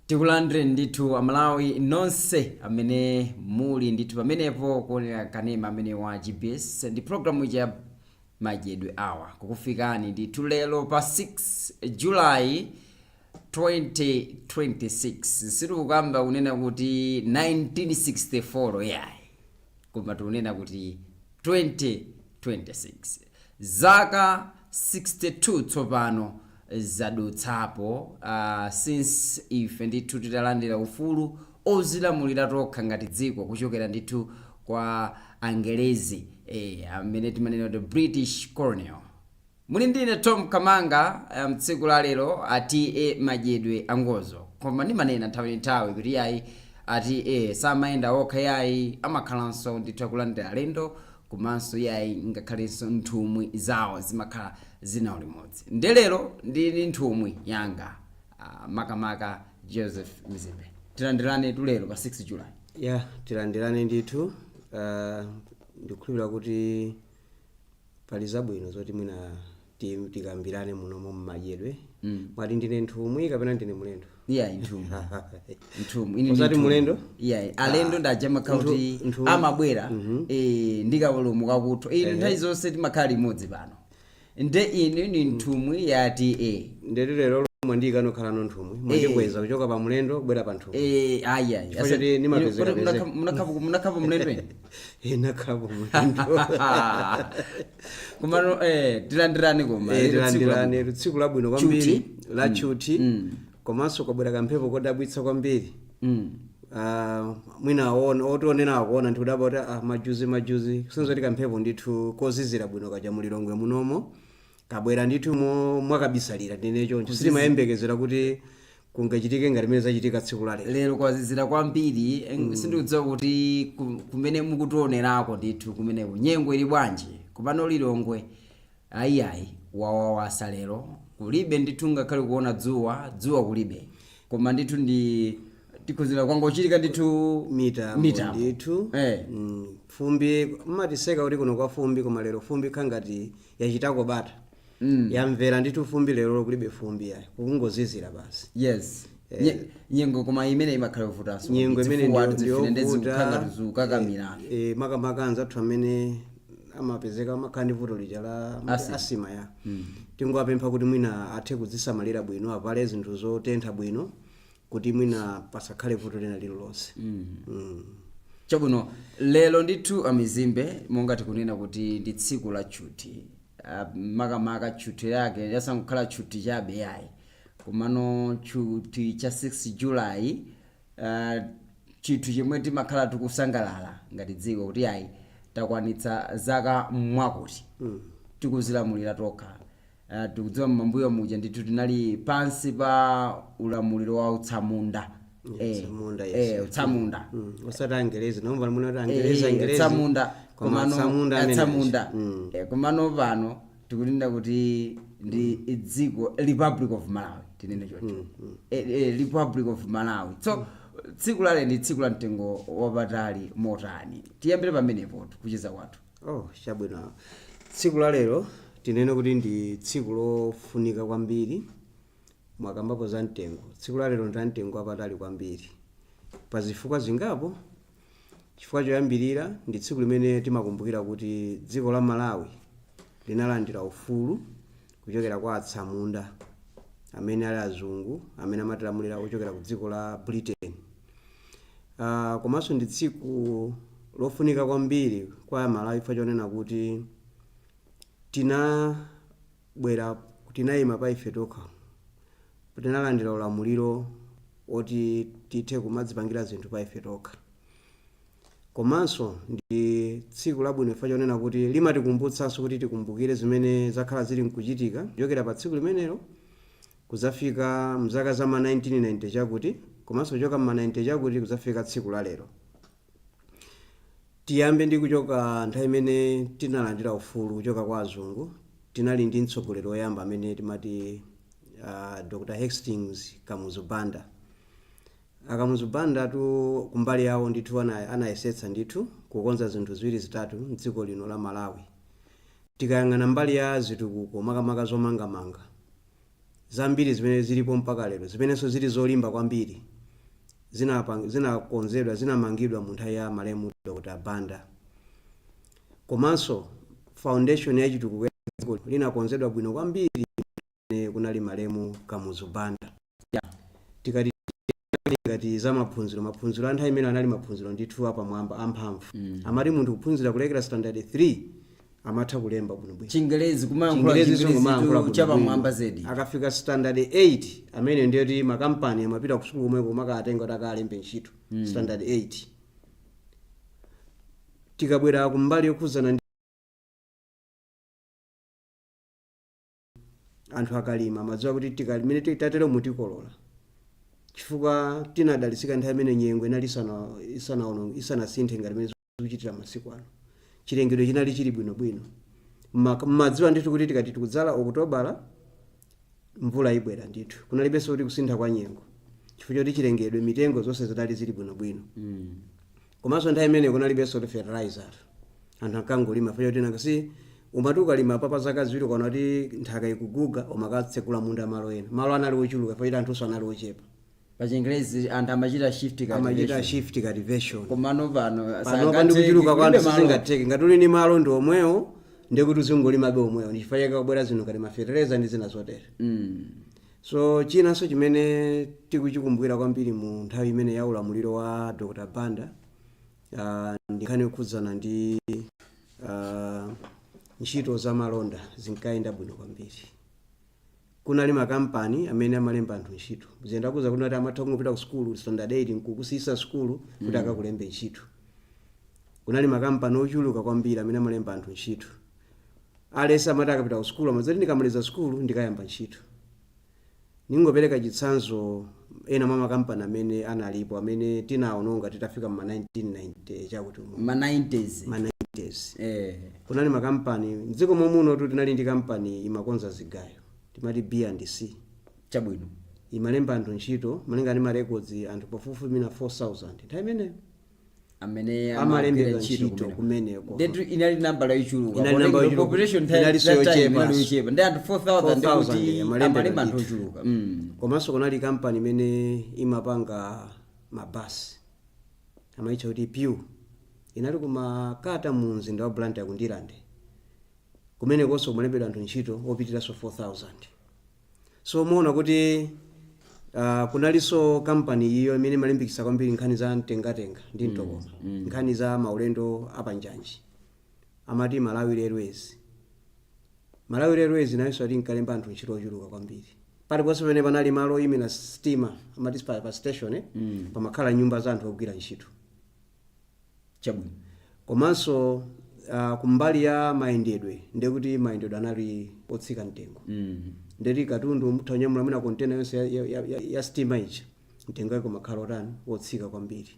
Tikulandire ndithu Amalawi nonse amene muli ndithu pamenepo kuonera kanema amene wa GBS ndi programu ya Madyedwe Awa, kukufikani ndithu lero pa 6 July 2026. Sitikukamba kunena kuti 1964 yayi, koma tikunena kuti 2026, zaka 62 tsopano zadutsapo since ife ndithu titalandira ufulu ozilamulira tokha ngati dziko kuchokera ndithu kwa Angelezi, amene timanena kuti British colonial. Muli ndine Tom Kamanga mtsiku la lero ati madyedwe angozo, koma ndimanena nthawi ndi nthawi kuti yayi, ati samayenda okha yayi, amakhalanso ndithu akulandira alendo, komanso yayi, ngakhalenso nthumwi zawo zimakhala zinawo limodzi. Nde lero ndili nthumwi yanga, makamaka Joseph Mzimbe. Tilandirane tulero pa 6 July. Ya, tilandirane ndithu. Ndikukhulupirira kuti pali zabwino zoti mwina tikambirane munomo mmadyedwe. Mwati ndine nthumwi kapena ndine mlendo? Iyayi, nthumwi, nthumwi. Ine ndi Osati nthumwi. Mlendo? Iyayi, alendo ndaja makhala kuti Nthumwi. amabwera ndikapulumuka kuthwa. Ine nthawi zonse timakhala limodzi pano, nde ine ni nthumwi ya TA. Ndetu lero mwandiyika kukhala nthumwi, mwandikweza kuchoka pa mlendo kubwera pa nthumwi. Ayi, ayi. Chifukwa choti nimapezeka pezeka. Munakhapo mlendo ine? Nakhalapo mlendo. Komano tilandirane koma. Lero tsiku tilandirane, tsiku labwino kwambiri. Chuti. La chuti, komanso kwabwera kamphepo kodabwitsa kwambiri. Mwina aona otionera akuona ndikudabwa kuti majuzi majuzi, kusenzera kuti kamphepo ndithu kozizira bwino kaja mulilongwe munomo kabwera ndithu mwakabisalira. Ndine choncho sitimayembekezera kuti kungachitike ngati mene zachitika tsiku la lero. Lero kwazizira kwambiri. Sindikudziwa kuti kumene mukutionerako ndithu kumeneko nyengo ili bwanji. Kupano Lilongwe, ayiayi, wawawasa lero, kulibe ndithu ngakhale kuona dzuwa, dzuwa kulibe, koma ndithu ndi tikhuzira kwangochitika ndithu mitambo. Mitambo. Ndithu. Fumbi mmatiseka kuti kuno kwa fumbi, koma lero fumbi khangati yachitako bata. Yamvera ndithu fumbi. Lero kulibe fumbi yayi, kukungozizira basi. Yes. Nyengo koma imene imakhala yovutanso. Nyengo imene zifine ndiyovuta. Ndezikukhala zikukakamira. Makamaka anzathu amene amapezeka amakhala ndi vuto lija la Asima. Asima ya. Tingowapempha kuti mwina athe kudzisamalira bwino, avale zinthu zotentha bwino kuti mwina pasakhale vuto lina lililonse. Chabwino, lero ndithu amizimbe, monga tikunena kuti ndi tsiku la tchuthi, makamaka tchuthi yake yasangokhala tchuthi chabe yayi, komano tchuthi cha 6 July, chinthu chomwe timakhala tikusangalala ngati dziko kuti yayi, takwanitsa zaka mwakuti tikuzilamulira tokha. Tikudziwa mmambuyo muja ndithu tinali pansi pa ulamuliro wa utsamunda. Utsamunda, yes. Utsamunda. Osati Angelezi, nomva muna kuti Angelezi, Angelezi. Utsamunda. Koma komano atsamunda amene atsamunda. aja. Komano pano tikunena kuti ndi dziko, Republic of Malawi, tinene choncho. Republic of Malawi. So tsiku lale ndi tsiku la mtengo wapatali motani? Tiyambire pamenepo kucheza kwathu. Oh, chabwino. Tsiku la lero tinene kuti ndi tsiku lofunika kwambiri. Mwakambapo za mtengo. Tsiku la lero ndi la mtengo wapatali kwambiri pa zifukwa zingapo. Chifukwa choyambirira, ndi tsiku limene timakumbukira kuti dziko la Malawi linalandira ufulu kuchokera kwa atsamunda amene ali azungu amene amatilamulira kuchokera ku dziko la Britain. Komanso ndi tsiku lofunika kwambiri kwa Malawi chifukwa chonena kuti tinabwera, tinayima pa ife tokha, tinalandira ulamuliro woti tithe kumadzipangira zinthu pa ife tokha. Komanso ndi tsiku labwino chifukwa chonena kuti limatikumbutsanso kuti tikumbukire zimene zakhala zili nkuchitika kuchokera pa tsiku limenelo kuzafika mzaka za ma 1990 chakuti, komanso kuchoka ma 90 chakuti kuzafika tsiku la lero. Tiyambe ndi kuchoka nthawi imene tinalandira ufulu kuchoka kwa azungu. Tinali ndi mtsogoleri woyamba amene timati Dr Hastings Kamuzu Banda. Akamuzu Banda tu kumbali yawo ndithu anayesetsa ndithu kukonza zinthu ziwiri zitatu mdziko lino la Malawi. Tikayang'ana mbali ya zitukuko, makamaka zomangamanga zambiri zimene zilipo mpaka lero, zimenenso zili zolimba kwambiri. Zinakonzedwa, zinamangidwa mu nthawi ya malemu Dr Banda. Komanso foundation ya chitukuko ya dziko linakonzedwa bwino kwambiri kumene kunali malemu Kamuzu Banda. Tikati ngati za maphunziro, maphunziro a nthawi imene anali maphunziro ndithu apamwamba, amphamvu. Amati munthu kuphunzira kulekera standard 3 amatha kulemba bwinobwino. Chingerezi kumayankhula. Chingerezi. Chingerezi Kumayankhula bwinobwino. chapamwamba zedi. Akafika standard 8 amene ndiyoti makampani amapita ku sukulu komweko kumakatenga kuti akalembe ntchito, standard 8. Tikabwera kumbali yokhuzana ndi anthu akalima, amadziwa kuti tikalimene tatero mutikolola, chifukwa tinadalitsika nthawi imene nyengo inali isanasinthe ngati imene zikuchitira masiku ano. Chilengedwe chinali chili bwinobwino. Mmadziwa ndithu kuti tikati tikudzala Okutobala, mvula ibwera ndithu. Kunalibenso kuti kusintha kwa nyengo, chifukwa choti chilengedwe, mitengo, zonse zinali zili bwinobwino. Komanso nthawi imene kunalibenso kuti fertilizer, anthu ankangolima chifukwa choti nanga si umati ukalima papa zaka 2, ukaona kuti nthaka ikuguga, umakatsekula munda malo ena. Malo anali ochuluka chifukwa choti anthunso anali ochepa. Pa Chingerezi anthu amachita shift amachita cultivation. Shift cultivation. Komano pano pano ndi kuchuluka kwa anthu sizingatheke. Ngati uli ndi malo ndi omwewo, ndekuti uzingolimabe omwewo. Ndi chifukwa chake kubwera zinthu ngati mafertilizer ndi zina zotere. So chinanso chimene tikuchikumbukira kwambiri mu nthawi imene ya ulamuliro wa Dr Banda ndi nkhani yokhudzana ndi ntchito za malonda. Zinkayenda bwino kwambiri. Kunali makampani amene amalemba anthu ntchito. Zendakuza kuti amatha kungopita ku sukulu standard 8, nkukusiyisa sukulu kuti akakulembe ntchito. Kunali makampani ochuluka kwambiri amene amalemba anthu ntchito. Alesi amati akapita ku sukulu amadzati, "Ndikamaliza sukulu ndikayamba ntchito." Ningopereka chitsanzo, ena mwa makampani amene analipo amene tinaononga titafika ma 1990 chakuti umo, ma 90s. Ma 90s. Kunali makampani mdziko momuno tu. Tinali ndi kampani imakonza zigayo, timati B&C. Imalemba anthu ntchito, malinga ndi ma records, anthu pafupifupi mina 4000 nthawi imeneyo. Amene amalembedwa amagwira ntchito kumeneko. Kumeneko. Ndetu inali nambala yochuluka. Inali nambala yochuluka. Population Inalinso that time yochepa. inali yochepa, ndi anthu 4000. 4,000 ndikuti amalembedwa amalemba anthu ndithu. ochuluka. Komanso kunali kampani imene imapanga mabasi, amayitcha kuti Pew. Inali kumakata mu mzinda wa Blantyre, ku Ndirande. Kumenekonso kumalembedwa anthu ntchito opitiranso 4000. So muona kuti kunalinso kampani iyo imene imalimbikitsa kwambiri nkhani za mtengatenga ndi mtokoma, nkhani za maulendo apanjanji, amati Malawi Railways. Malawi Railways nayonso ati inkalemba anthu ntchito ochuluka kwambiri. Paliponse pamene panali malo oyimira sitima, amati pa station, eh? Pamakhala nyumba za anthu ogwira ntchito. Komanso kumbali ya mayendedwe, ndekuti mayendedwe anali otsika mtengo. Ndeti katundu mutha kunyamula mwina kontena yonse ya sitima ija, mtengo wake umakhala otani? Otsika kwambiri.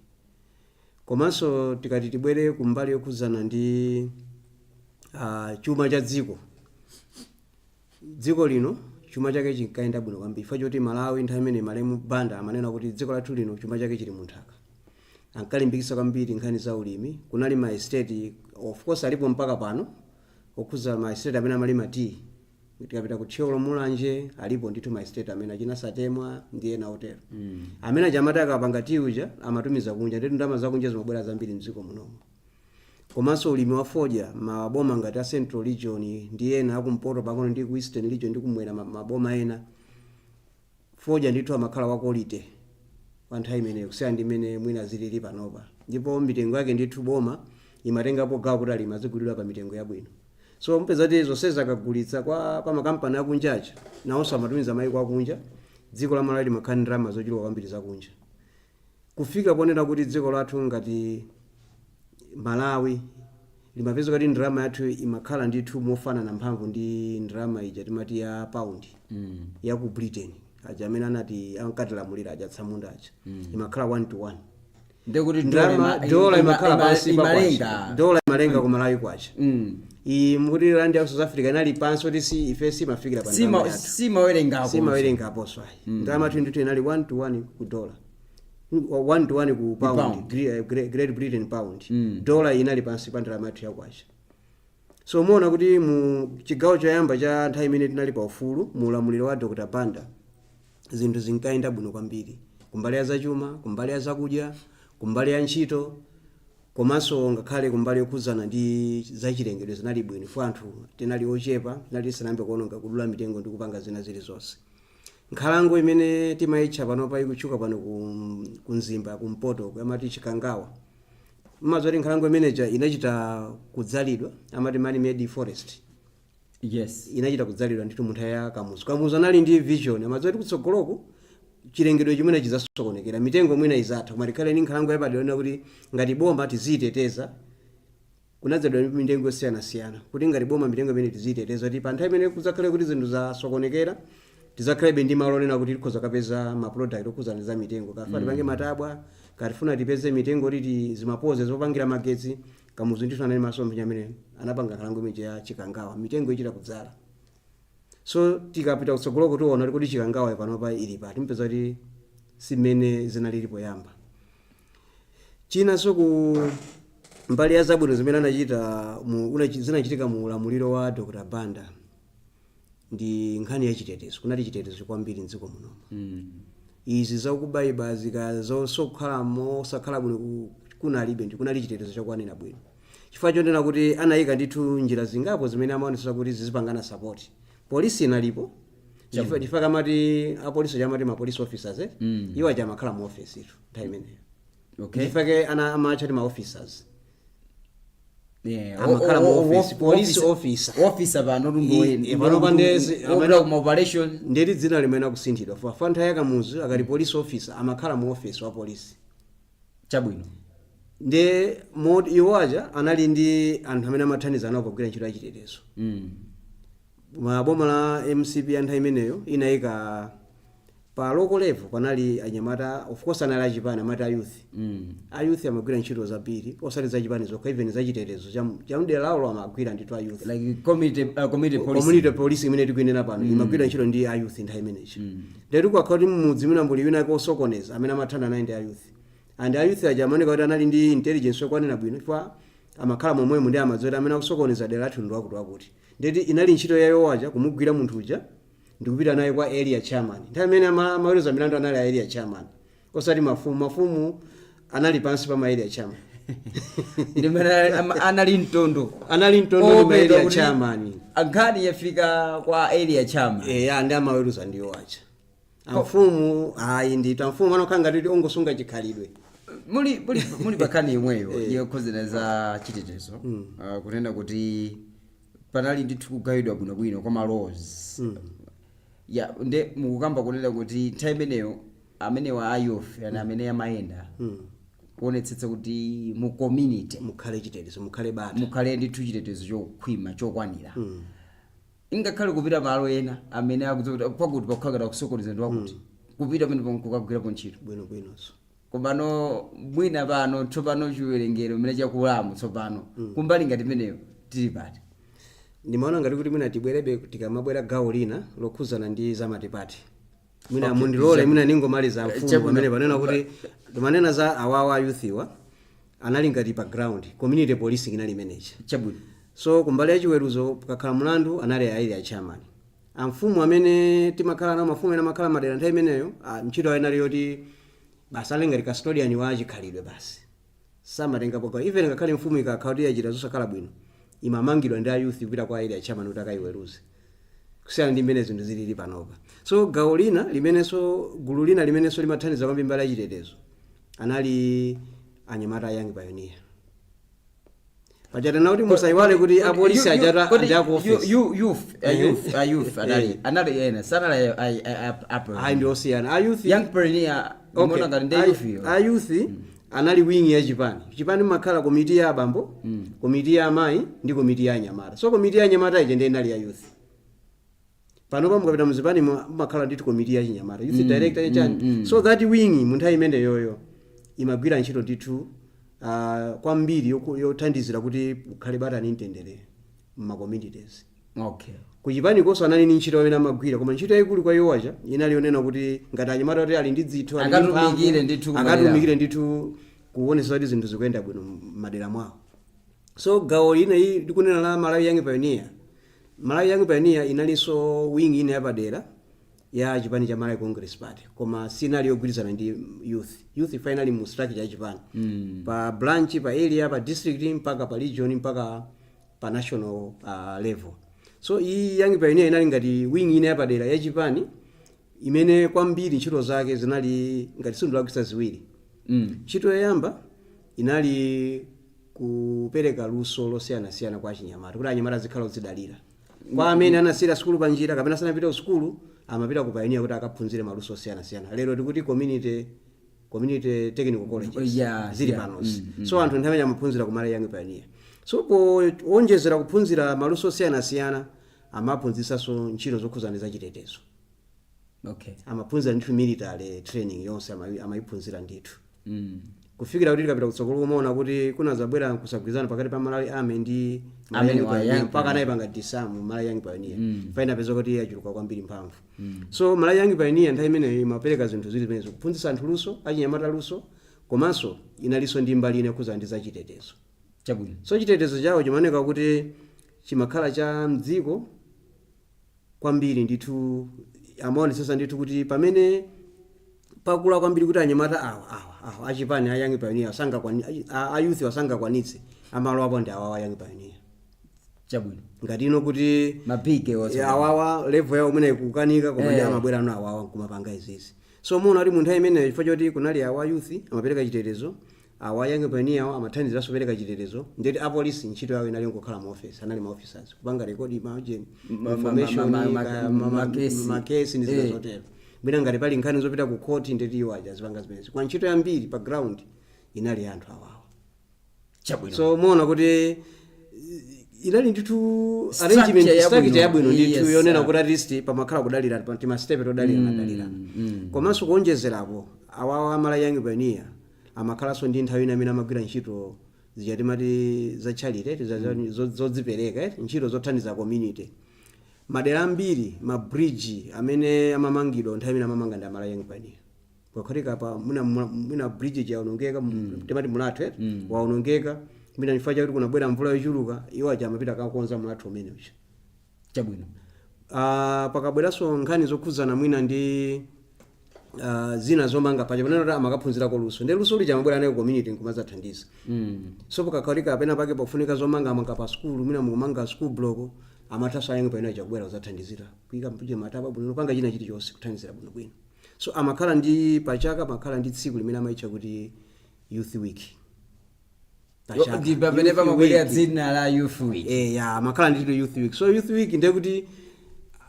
Komanso tikati tibwere kumbali yokhudzana ndi chuma cha dziko, dziko lino chuma chake chinkayenda bwino kwambiri chifukwa choti Malawi nthawi imene malemu Banda amanena kuti dziko lathu lino chuma chake chili munthaka. Ankalimbikitsa kwambiri nkhani za ulimi. Kunali ma estate, of course alipo mpaka pano, okhuza ma estate amene amalima tea. Tikapita ku Thyolo, Mulanje, alipo ndithu ma estate amene achina Satemwa ndi ena otero, amene aja amati akapanga tea uja amatumiza kunja, nditu ndalama zakunja zimabwera zambiri mdziko munomu. Komanso ulimi wa fodya, maboma ngati a Central Region ndi ena akumpoto pang'ono ndi ku Eastern Region ndi kumwera, maboma ena, fodya ndithu amakhala wa quality pa nthawi imeneyo kusiyana ndi imene mwina zilili panopa. Ndipo mitengo yake ndithu boma imatengapo gawo kuti alimi azigulidwa pa mitengo yabwino. So mupeza kuti zonsezi akagulitsa kwa makampani akunjaja, nawonso amatumiza mayiko akunja. Dziko la Malawi limakhala ndi ndalama zochuluka kwambiri zakunja, kufika ponena kuti dziko lathu ngati Malawi limapeza kuti ndalama yathu imakhala ndithu mofanana mphamvu ndi ndalama ija timati ya pound ya ku Britain, aja amene anati ankatilamulira aja, atsamunda aja, imakhala 1 to 1. Ndekuti Ndalama dola imakhala pansi pa kwacha. Imalenga. Dola imalenga ku Malawi kwacha. Iyi mukuti rand ya South Africa inali pansi kuti si ife simafikira pa ndalama yathu. Simawerengako. Simawerengaponso ayi. Ndalama yathu ndithu inali 1 to 1 ku dollar, 1 to 1 ku pound, Pound. Great Britain pound. Dola inali pansi pa ndalama yathu yakwacha. So muona kuti mu chigawo choyamba cha nthawi imene tinali pa ufulu, mu ulamuliro wa Dr Banda, zinthu zinkayenda bwino kwambiri. Kumbali ya zachuma, kumbali ya zakudya, kumbali ya ntchito, komanso ngakhale kumbali yokhudzana ndi zachilengedwe zinali bwino, fo anthu tinali ochepa, tinali tisanayambe kuononga, kudula mitengo ndi kupanga zina zilizonse. Nkhalango imene timayitcha panopa, ikutchuka pano ku Mzimba kumpoto, amati Chikangawa, mmazoti nkhalango imeneja inachita kudzalidwa, amati man made forest. Inachita kudzalidwa ndithu munthu ya Kamuzu. Kamuzu anali ndi vision, amadzoti kutsogoloku chilengedwe chimene chizasokonekera, mitengo mwina izatha, koma tikhale ndi nkhalango yapadera kuti ngati boma tiziyiteteza. Kunadzalidwa ndi mitengo yosiyanasiyana kuti ngati boma mitengo imene tiziyiteteza, kuti pa nthawi imene kudzakhale kuti zinthu zasokonekera, tizakhalebe ndi malo onena kuti tikhoza kapeza ma product okhudzana za mitengo, kafa tipange matabwa, katifuna tipeze mitengo kuti zimapoze zopangira magetsi. Kamuzu ndithu anali masomphenya amene anapanga nkhalango imene ya Chikangawa, mitengo ichita kudzala. So tikapita kutsogolo tiona kuti Chikangawa panopa ili pati, mpeza kuti simene zinalili poyamba. Chinanso ku mbali ya zabwino zimene anachita zinachitika mu ulamuliro wa Dr Banda ndi nkhani ya chitetezo. Kunali chitetezo kwambiri mdziko munomo. Izi zakubayiba zika zosokhala mosakhala bwino kunalibe, ndi kunali chitetezo chokwanira bwino, chifukwa chonena kuti anayika ndithu njira zingapo zimene amaonetsa kuti zizipangana support. Polisi inalipo. Chifukwa kamati apolisi chamati ma police officers, eh? Iwo aja amakhala mu office itu nthawi imeneyo. Chifukwa ana amatcha ti ma officers. Amakhala mu office, police officer. Officer pano. Pano Wopita kuma operation. Ndeti dzina limene akusinthidwa fa nthawi ya Kamuzu akati police officer amakhala mu office wa polisi. Nde iwo aja anali ndi anthu amene amathandiza nawo pogwira ntchito ya chitetezo. Maboma la MCP ya nthawi imeneyo inayika pa local level, panali anyamata, of course anali achipani, amati a youth. A youth amagwira ntchito zambiri, osati zachipani zokha, even zachitetezo chamdera lawo amagwira ndithu a youth. Like community police. Community police imene tikuinena pano imagwira ntchito ndi a youth nthawi imeneyi. Ndeti kukakhala kuti mmudzi mwina mbuli wina kosokoneza, amene amathana naye ndi a youth, and a youth aja amaoneka kuti anali ndi intelligence yokwanira bwino, chifukwa amakhala momwemo ndi amadziwa kuti amene akusokoneza dera lathu ndi wakuti wakuti. Ndeti inali ntchito ya iwo aja kumugwira munthu uja ndikupita naye kwa area chairman. Nthawi imene amaweruza milandu anali a area chairman, osati mafumu. Mafumu anali pansi pa ma area chairman. Ndimene anali mtondo. Anali mtondo ndi ma area chairman. Nkhani yafika kwa area chairman. Eya, ndi amaweruza ndiwo aja. Amfumu ayi ndithu, amfumu anokhala ngati kuti ongosunga chikhalidwe. Muli pakhani imweyo yokhuzana za chitetezo, kunena kuti panali ndithu kugawidwa bwinobwino kwa ma laws ya, nde mukukamba kunena kuti nthawi imeneyo amenewa a youth yani amene amayenda kuonetsetsa kuti mu community mukhale chitetezo, mukhale bata, mukhale ndithu chitetezo chokhwima, chokwanira. Ingakhale kupita malo ena amene akudziwa kuti pakuti pakukhala kusokoneza ndi wakuti, kupita pamene kukagwirapo ntchito. Bwinobwinonso. Komano mwina pano tsopano chiwerengero mmene chakulamu tsopano, kumbali ngati imeneyo tili pati? Ndimaona ngati kuti mwina tibwerebe tikamabwera gawo lina lokhuzana ndi zamatipati. Mwina mundilole mwina ningomaliza mfumu. Pamene panena kuti timanena za awawa ayouthwa anali ngati pa ground community policing inali imeneyi. So kumbali ya chiweruzo, pakakhala mlandu, anali a area chairman. Amfumu amene timakhala nawo, mafumu ena amakhala madera nthawi imeneyo, ntchito yawo inali yoti basi ali ngati custodian wa chikhalidwe basi, samatengapo gawo. Even ngakhale mfumu ikakhala kuti yachita zosakhala bwino, imamangidwa ndi a youth kupita kwa area chairman kuti akayiweruze, kusiyana ndi mmene zinthu zilili panopa. So gawo lina limenenso, gulu lina limenenso limathandiza kwambiri mbali ya chitetezo anali anyamata a Young Pioneer. Pachatana kuti musayiwale kuti apolisi ajata ndi aku office. Youth anali ena, sanali Ayi, ndi osiyana a youth. Young Pioneer. Okay. Ndimaona ngati ndi youth iyo. A youth anali wing ya chipani. Chipani makhala komiti ya abambo, komiti ya amayi ndi komiti ya anyamata. So komiti ya anyamata ije ndi inali ya youth. Panopa mukapita muzipani mumakhala ndithu komiti ya chinyamata, youth director chani. So that wing mu nthawi imene yoyo imagwira ntchito ndithu kwambiri yothandizira kuti kukhale bata ndi mtendere mma communities. Kuchipani konso anali ndi ntchito amene amagwira, koma ntchito yayikulu kwa iwo aja inali yonena kuti ngati anyamata kuti ali ndi dzitho, ali ndi mphamvu, Akatumikire ndithu kumadera. Akatumikire ndithu kuonetsa kuti zinthu zikuyenda bwino m'madera mwawo. So gawo lina iyi ndikunena la Malawi Young Pioneer. Malawi Young Pioneer inalinso wing ina yapadera. Ya chipani cha Malawi Congress Party, koma sinali yogwirizana ndi youth. Youth finally mu structure ya chipani, pa branch, pa area, pa district, mpaka pa region, mpaka pa national level. So iyi Young Pioneer inali ngati wing ina yapadera ya chipani imene kwambiri ntchito zake zinali, ngati sindulakwitsa, ziwiri. Ntchito yoyamba inali kupereka luso losiyanasiyana kwa achinyamata, kuti anyamata azikhala odzidalira. Kwa amene anasiyira sukulu panjira kapena sanapita ku sukulu, amapita ku Pioneer kuti akaphunzire maluso osiyanasiyana. Lero tikuti community technical colleges zili panozi. So anthu nthawi imene amaphunzira ku Malawi Young Pioneer. So powonjezera kuphunzira maluso osiyanasiyana, amaphunzisanso ntchito zokhuzana ndi zachitetezo. Amaphunzira ndithu military training yonse, amayiphunzira ndithu, kufikira kuti tikapita kutsogolo kumaona kuti kunazabwera kusagwirizana pakati pa Malawi Army ndi Malawi Amene Young wa Pioneer, Young mpaka anayipanga disarm Malawi Young Pioneer. Faina apeza kuti yachuluka kwambiri mphamvu. So Malawi Young Pioneer nthawi imeneyo imapereka zinthu zili zimenezo, kuphunzitsa anthu luso, achinyamata luso, komanso inalinso ndi mbali ina yokhuzana ndi zachitetezo. So chitetezo chawo chimaoneka kuti chimakhala cha mdziko kwambiri ndithu. Amaonetsetsa ndithu kuti pamene pakula kwambiri kuti anyamata awa awa awa achipani a Young Pioneer a youth wasangakwanitse, amalo apo ndi awawa Young Pioneer. Ngati ino kuti mabige whatsoever. Awawa level yawo mwina ikukanika, koma ndi amabwera ano awawa nkumapanga izizi. So muona kuti munthu imeneyo, chifukwa choti kunali awa youth amapereka chitetezo, awa Young Pioneer awo amathandiziranso kupereka chitetezo, ndeti apolisi ntchito yawo inali ngokhala ma office, anali ma officers kupanga record ma information, makesi. Makesi ndi zina zotero. Mwina ngati pali nkhani zopita ku court, ndeti iwo aja azipanga zimenezi. Kwa ntchito yambiri pa ground inali anthu awawa. So muona kuti inali ndithu structure arrangement yabwino. Structure yabwino ndithu, yonena kuti at least pamakhala kudalira, tima step todalirana dalirana. Komanso kuonjezerapo, awawa a Malawi Young Pioneer amakhalanso ndi nthawi ina imene amagwira ntchito zija timati za charity, zodzipereka, ntchito zothandiza community. Madera ambiri ma bridge amene amamangidwa nthawi imene amamanga ndi a Malawi Young Pioneer. Pakhatika pa mwina bridge chaonongeka, timati mulatho, waonongeka, mwina chifukwa chakuti kunabwera mvula yochuluka, iwo aja amapita kakonza mulatho umene uja. Pakabweranso nkhani zokhudzana mwina ndi zina zomanga paja, panena kuti amakaphunzirako luso, ndi luso lija amabwera nayo community nkumadzathandiza. So pakakhalika pena pake pafunika zomanga manga pa skulu, mwina mukumanga school block, amathaso a Young Pioneer chakubwera kudzathandizira kuyika mpuje mataba bwino, panga china chilichonse kuthandizira bwinobwino. So amakhala ndi pachaka, amakhala ndi tsiku limene amayitcha kuti Youth Week. Pachaka. Ndi pamene Youth pamabwerera Week. Dzina la Youth Week. Ya, amakhala ndithu Youth Week. So Youth Week ndiye kuti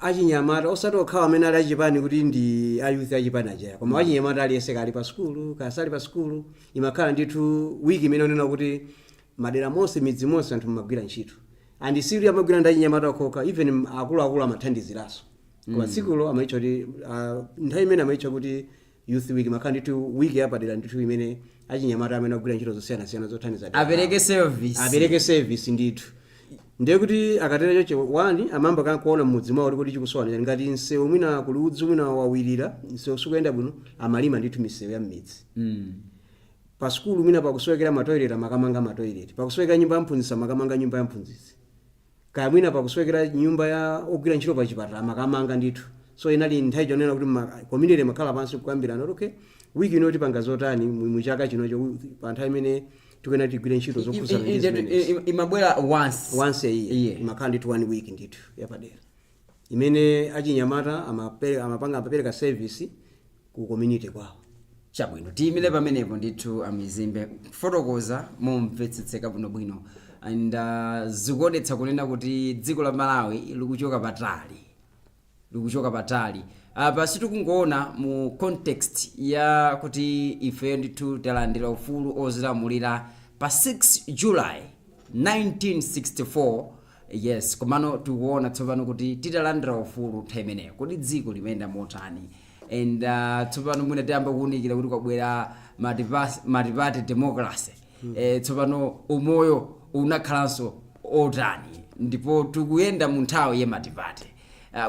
achinyamata, osati okhawa amene ali achipani kuti ndi a youth achipani ajaya, koma achinyamata aliyense, kali pa sukulu kasali pa sukulu, imakhala ndithu week imene onena kuti madera monse, midzi monse, anthu mumagwira ntchito. And siku amagwira ndi achinyamata okhaokha, even akuluakulu amathandiziranso. Koma tsikulo amayitcha kuti nthawi imene amayitcha kuti Youth Week, imakhala ndithu week yapadera ndithu imene achinyamata amene agwira ntchito zosiyanasiyana zothandiza dera apereke lawo. Service. Apereke service ndithu. Ndiye kuti akatero choche wani amamba kakuona mmudzi mwawo kuti chikusowa chani. Ngati msewu mwina kuli udzu, mwina wawirira msewu sukuyenda bwino, amalima ndithu misewu ya mmidzi. Pa sukulu mwina pakusowekera matoilet, amakamanga matoilet. Pakusowekera nyumba ya mphunzitsi, amakamanga nyumba ya mphunzitsi. Kaya mwina pakusowekera nyumba ya ogwira ntchito pa chipatala, amakamanga ndithu. So inali nthawi chonena kuti community makhala pansi kukambirana kuti okay, wiki ino tipanga zotani mu chaka chinocho, pa nthawi imene tikuyenera tigwire ntchito zokhudzana ndi zimenezi. Imabwera once Once a year. Imakhala ndithu one week ndithu yapadera imene achinyamata amapanga, amapereka service ku community kwawo. Chabwino, tiyimire pamenepo ndithu amizimbe kufotokoza momvetsetseka bwinobwino, and zikuonetsa kunena kuti dziko la Malawi likuchoka patali, likuchoka patali. Apa sitikungoona mu context ya kuti ife ndithu talandira ufulu ozilamulira pa 6 July 1964, yes, komano tikuona tsopano kuti titalandira ufulu nthawi imeneyo, kodi dziko limayenda motani? And tsopano mwina tiyamba kuwunikira kuti kwabwera multi-party democracy, tsopano umoyo unakhalanso otani, ndipo tikuyenda mu nthawi ya multi-party.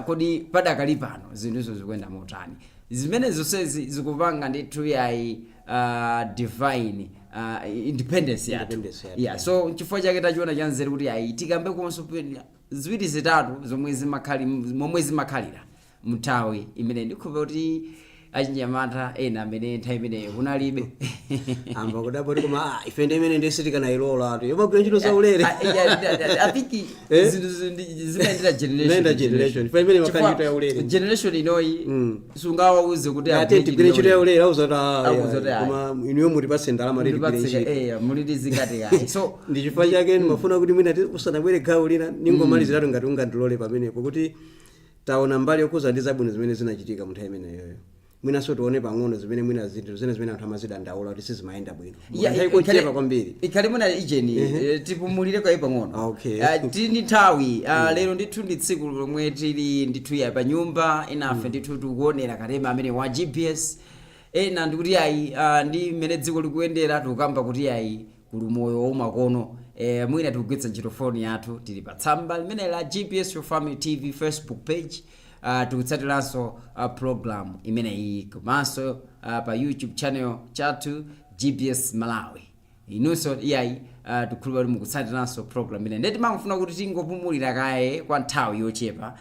Kodi padakali pano zinthuzo zikuyenda motani? Zimene zonsezi zikupanga ndithu yayi divine independence yathu. Independence yathu. Yeah, so chifukwa chake tachiona chanzeru kuti ayi, tikambe konso ziwiri zitatu zomwe zimakhali, momwe zimakhalira Mnthawi imene ndikhulupira kuti achinyamata ena amene nthawi imeneyo kunalibe. Amba kudabwa kuti koma ife ndi imene ndesitikanailola atu yomagwira ntchito zaulere. I think Eh? zinthu zimayendera generation. Zimayenda generation. Ife imene makhala ntchito yaulere. Generation inoyi sungawauze kuti ate agwire tigwire ntchito yaulere, auza Auza kuti ayi. koma inuyo mutipatse ndalama tigwire Mutipatse ntchito. Muliti zingati kayi, so Ndi chifukwa chake ndimafuna kuti mwina usanabwere gawo lina ningomaliziratu ngati ungandilole pamenepo, kuti taona mbali yokhuza ndi zabwino zimene zinachitika mu nthawi imeneyoyo, mwinanso tione pang'ono zimene mwina zinthu zina zimene anthu amazidandaula kuti sizimayenda bwino. Nthawi ikochepa kwambiri. Ikhale mwina ijeni tipumulire kwayi pang'ono. Okay. Tili ndi nthawi. Lero ndithu ndi tsiku lomwe tili ndithu ya pa nyumba, enafe ndithu tikuonera kanema amene wa GBS, ena ndikuti ayi, ndi mmene dziko likuyendera, tikukamba kuti ayi, kuli moyo waumakono. Mwina tikugwiritsa ntchito foni yathu, tili pa tsamba limene la GBS Your Family TV Facebook page, tikutsatiranso program imeneyi, komanso pa YouTube channel chathu GBS Malawi. Inunso iyayi, tikukhulupirira kuti mukutsatiranso program imene. Ndeti mangofuna kuti tingopumulira kaye kwa nthawi yochepa.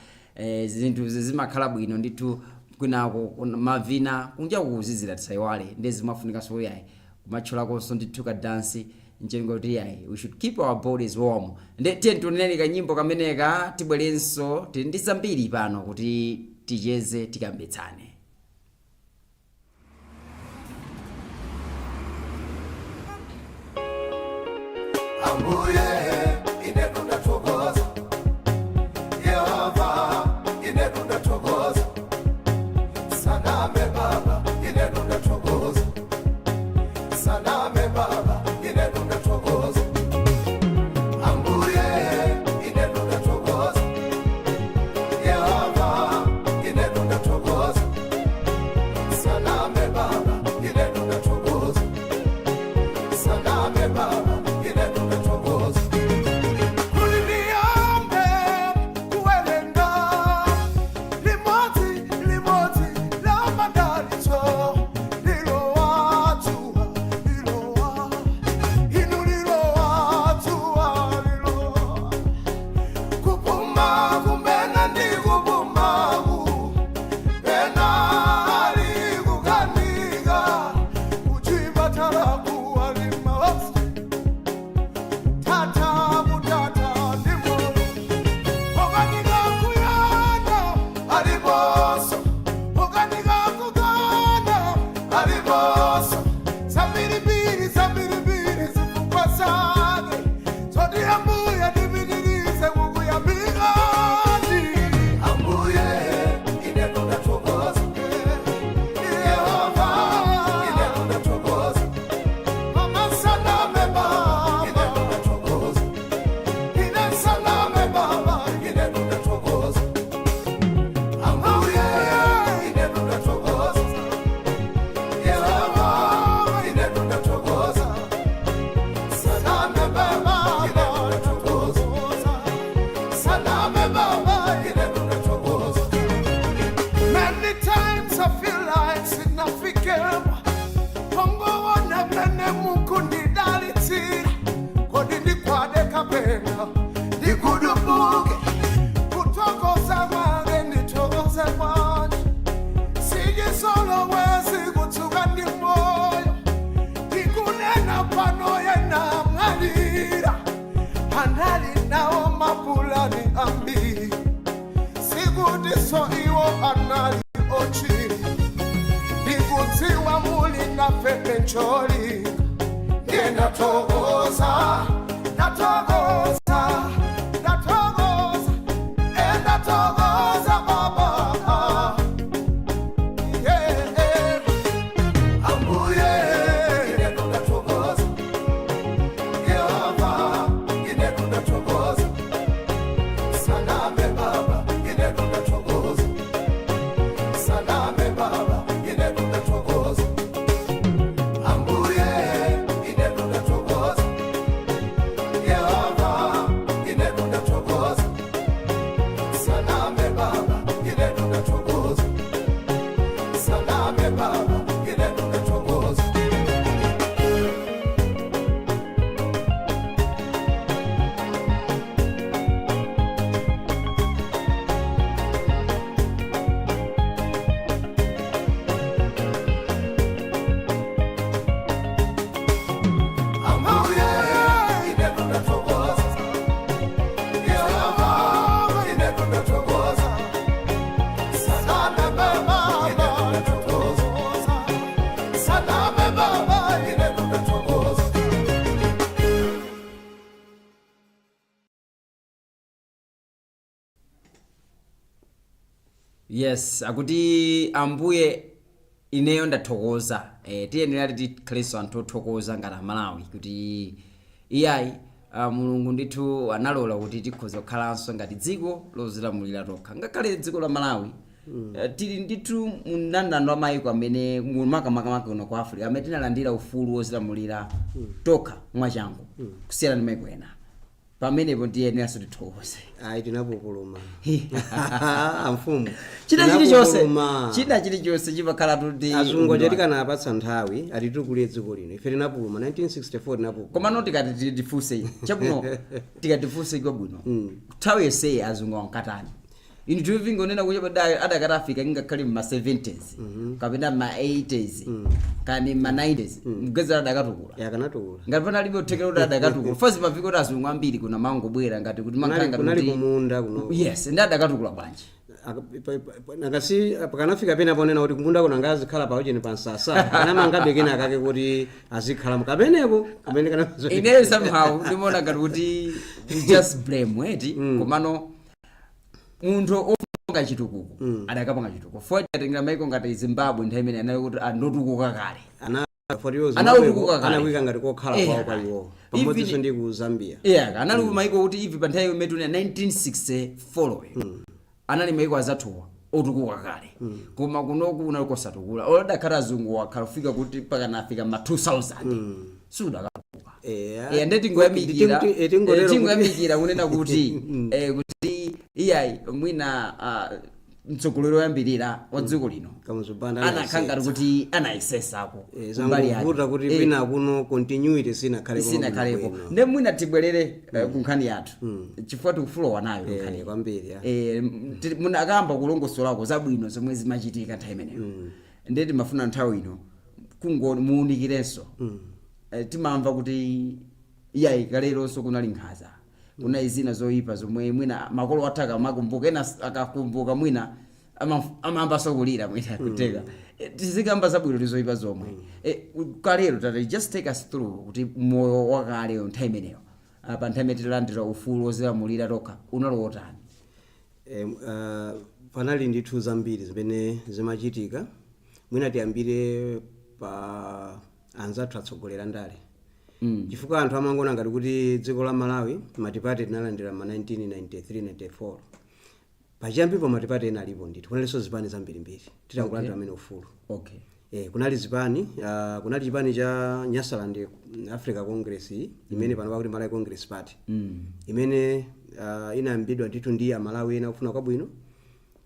Zinthu zimakhala bwino ndithu kwinako mavina kunja kukuzizira, tisayiwale, ndi zimafunikanso iyayi kumatchulakonso ndithu ka dansi njengo kuti iyayi, we should keep our bodies warm. Nde tiye tionereni kanyimbo kameneka, tibwerenso, tili ndi zambiri pano kuti ticheze, tikambitsane. Ambuye, ine ndathokoza. Yehova, ine ndathokoza. Saname Baba, ine ndathokoza. Saname Baba, ine ndathokoza. Ambuye, ine ndathokoza. Yehova, ine ndathokoza. Saname Baba, ine ndathokoza. Saname Baba, ine ndathokoza. Kuliliyambe kuwerenga limodzi limodzi la madalitso lilowa dzuwa lilowa inu lilowa dzuwa lilowa kupuma kumene ndikupumaku ena ali kukanika kuchipatala kuwalima tata kutata ndimo okanika kuyana aliponso okanika kukana aliponso zambirimbiri zambirimbiri zifukwa zake zoti Ambuye ndipitirize kukuyamikani. Ambuye, ine ndathokoza. Yehova, ine ndathokoza. Mama Baba, ine ndathokoza. Ine saname Baba, ine ndathokoza. Ambuye, ine ndathokoza. Yehova, ine ndathokoza. Saname Baba, ine ndathokoza. Saname Baba, ine ndathokoza. Many times I feel like sinafikema Kongoona mene mukundidalitsira kodi ndikwade kapena ndikudubuke kuthokoza kwange ndithokoze kwanje sijisolowezi kutsuka ndi moyo ndikunena pano yena mwalira anali nawo mapulani ambiri sikutiso iwo anali ochiri ndikudziwa muli nafe pencholinga ndiye ndathokoza ndathokoza ndathokoza endathokoza Baba, yeah. Ambuye, ine ndathokoza. Yehova, ine ndathokoza. Saname Baba, ine ndathokoza. Saname Baba, ine ndathokoza. Ambuye, ine ndathokoza. Yehova, ine ndathokoza. Saname Baba, ine ndathokoza. Saname Baba, ine ndathokoza. Yes, akuti ambuye ineyo ndathokoza. Tiyenera tikhalenso anthu othokoza ngati Amalawi kuti iyayi, Mulungu ndithu analola kuti tikhoza kukhalanso ngati dziko lozilamulira tokha. Ngakhale dziko la Malawi, tili ndithu mndandanda wa mayiko amene makamaka kuno ku Africa amene tinalandira ufulu wozilamulira tokha mwachangu kusiyana ndi mayiko ena. Pamenepo tiyeneranso tithokoze. Ayi, tinapupuluma amfumu. China chilichonse Tinapupuluma. china chilichonse chimakhala tuti Azungu aja tikanapatsa nthawi atitukulire dziko lino. Ife tinapuluma 1964, tinapupuluma. Komano tikati tifunse chabwino, tikati tifunse kwabwino, nthawi yonseyi azungu ankatani? Inu tivingonena kuti adakati afika ingakhale mma 70s kapena mma 80s kani mma 90s, mgwezera adakatukula. Yakanatukula. Ngati panalibe kuthekera kuti adakatukula, first mafika kuti azungu ambiri kuna mangobwera ngati kuti Kunali mankhanga kunali kuti kumunda kuno. Yes, ndi adakatukula bwanji? Nakasi pakanafika pena ponena kuti kumunda kuno angazikhala paucheni pa msasa, kanamangabe kena kake kuti azikhalamo kameneko kamene kana. Ineyo somehow ndimaona ngati kuti we just blame eti, komano munthu opanga chitukuko adakapanga chitukuko. Fo atengera maiko ngati Zimbabwe, nthawi imene anali kuti andotukuka kale. Ana 40 years. Anautukuka kale. Anawika ngati kokhala kwawo kwa iwo, pamodzinso ndi ku Zambia. Yeah, anali ku maiko kuti ivi pa nthawi imene tuna 1964 anali maiko azathuwa otukuka kale, koma kunoku kunali kosatukula. Odakhala azungu wakhala kufika kuti pakanafika ma 2000 sudakatukuka. Yeah, nde tingoyamikira. Tingotero Tingoyamikira kunena kuti kuti iyayi, mwina mtsogoleri woyambirira wa dziko lino Kamuzu Banda anakhala ngati kuti anayesesako kumbali yake. Zangovuta kuti kwina kuno continuity sinakhalepo. Sinakhalepo. Bwino. Nde mwina tibwerere ku nkhani yathu chifukwa tikufulowa nayo nkhani. Kwambiri ya. Munakamba kulongosolako zabwino zomwe zimachitika nthawi imeneyo, nde timafuna nthawi ino kungo muwunikirenso. Timamva kuti iyayi, kaleronso kunali nkhanza, kunali zina zoyipa zomwe mwina makolo athu akamakumbuka, ena akakumbuka mwina amayambanso kulira mwina kuteka. Tizikamba zabwino ndi zoyipa zomwe. Kalero tati just take us through kuti moyo wakale nthawi imeneyo, pa nthawi imene tilandira ufulu wozilamulira tokha, unali wotani? Panali ndithu zambiri zimene zimachitika. Mwina tiyambire pa anzathu atsogolera ndale, chifukwa anthu amangona ngati kuti dziko la Malawi multiparty tinalandira ma 1993 94. Pachiyambipo multiparty ena alipo ndithu, kunalinso zipani zambirimbiri titangolandira amene ufulu. Kunali zipani, kunali chipani cha Nyasaland Africa Congress imene pano pakuti Malawi Congress Party, imene inayambidwa ndithu ndi Amalawi ena kufuna kwabwino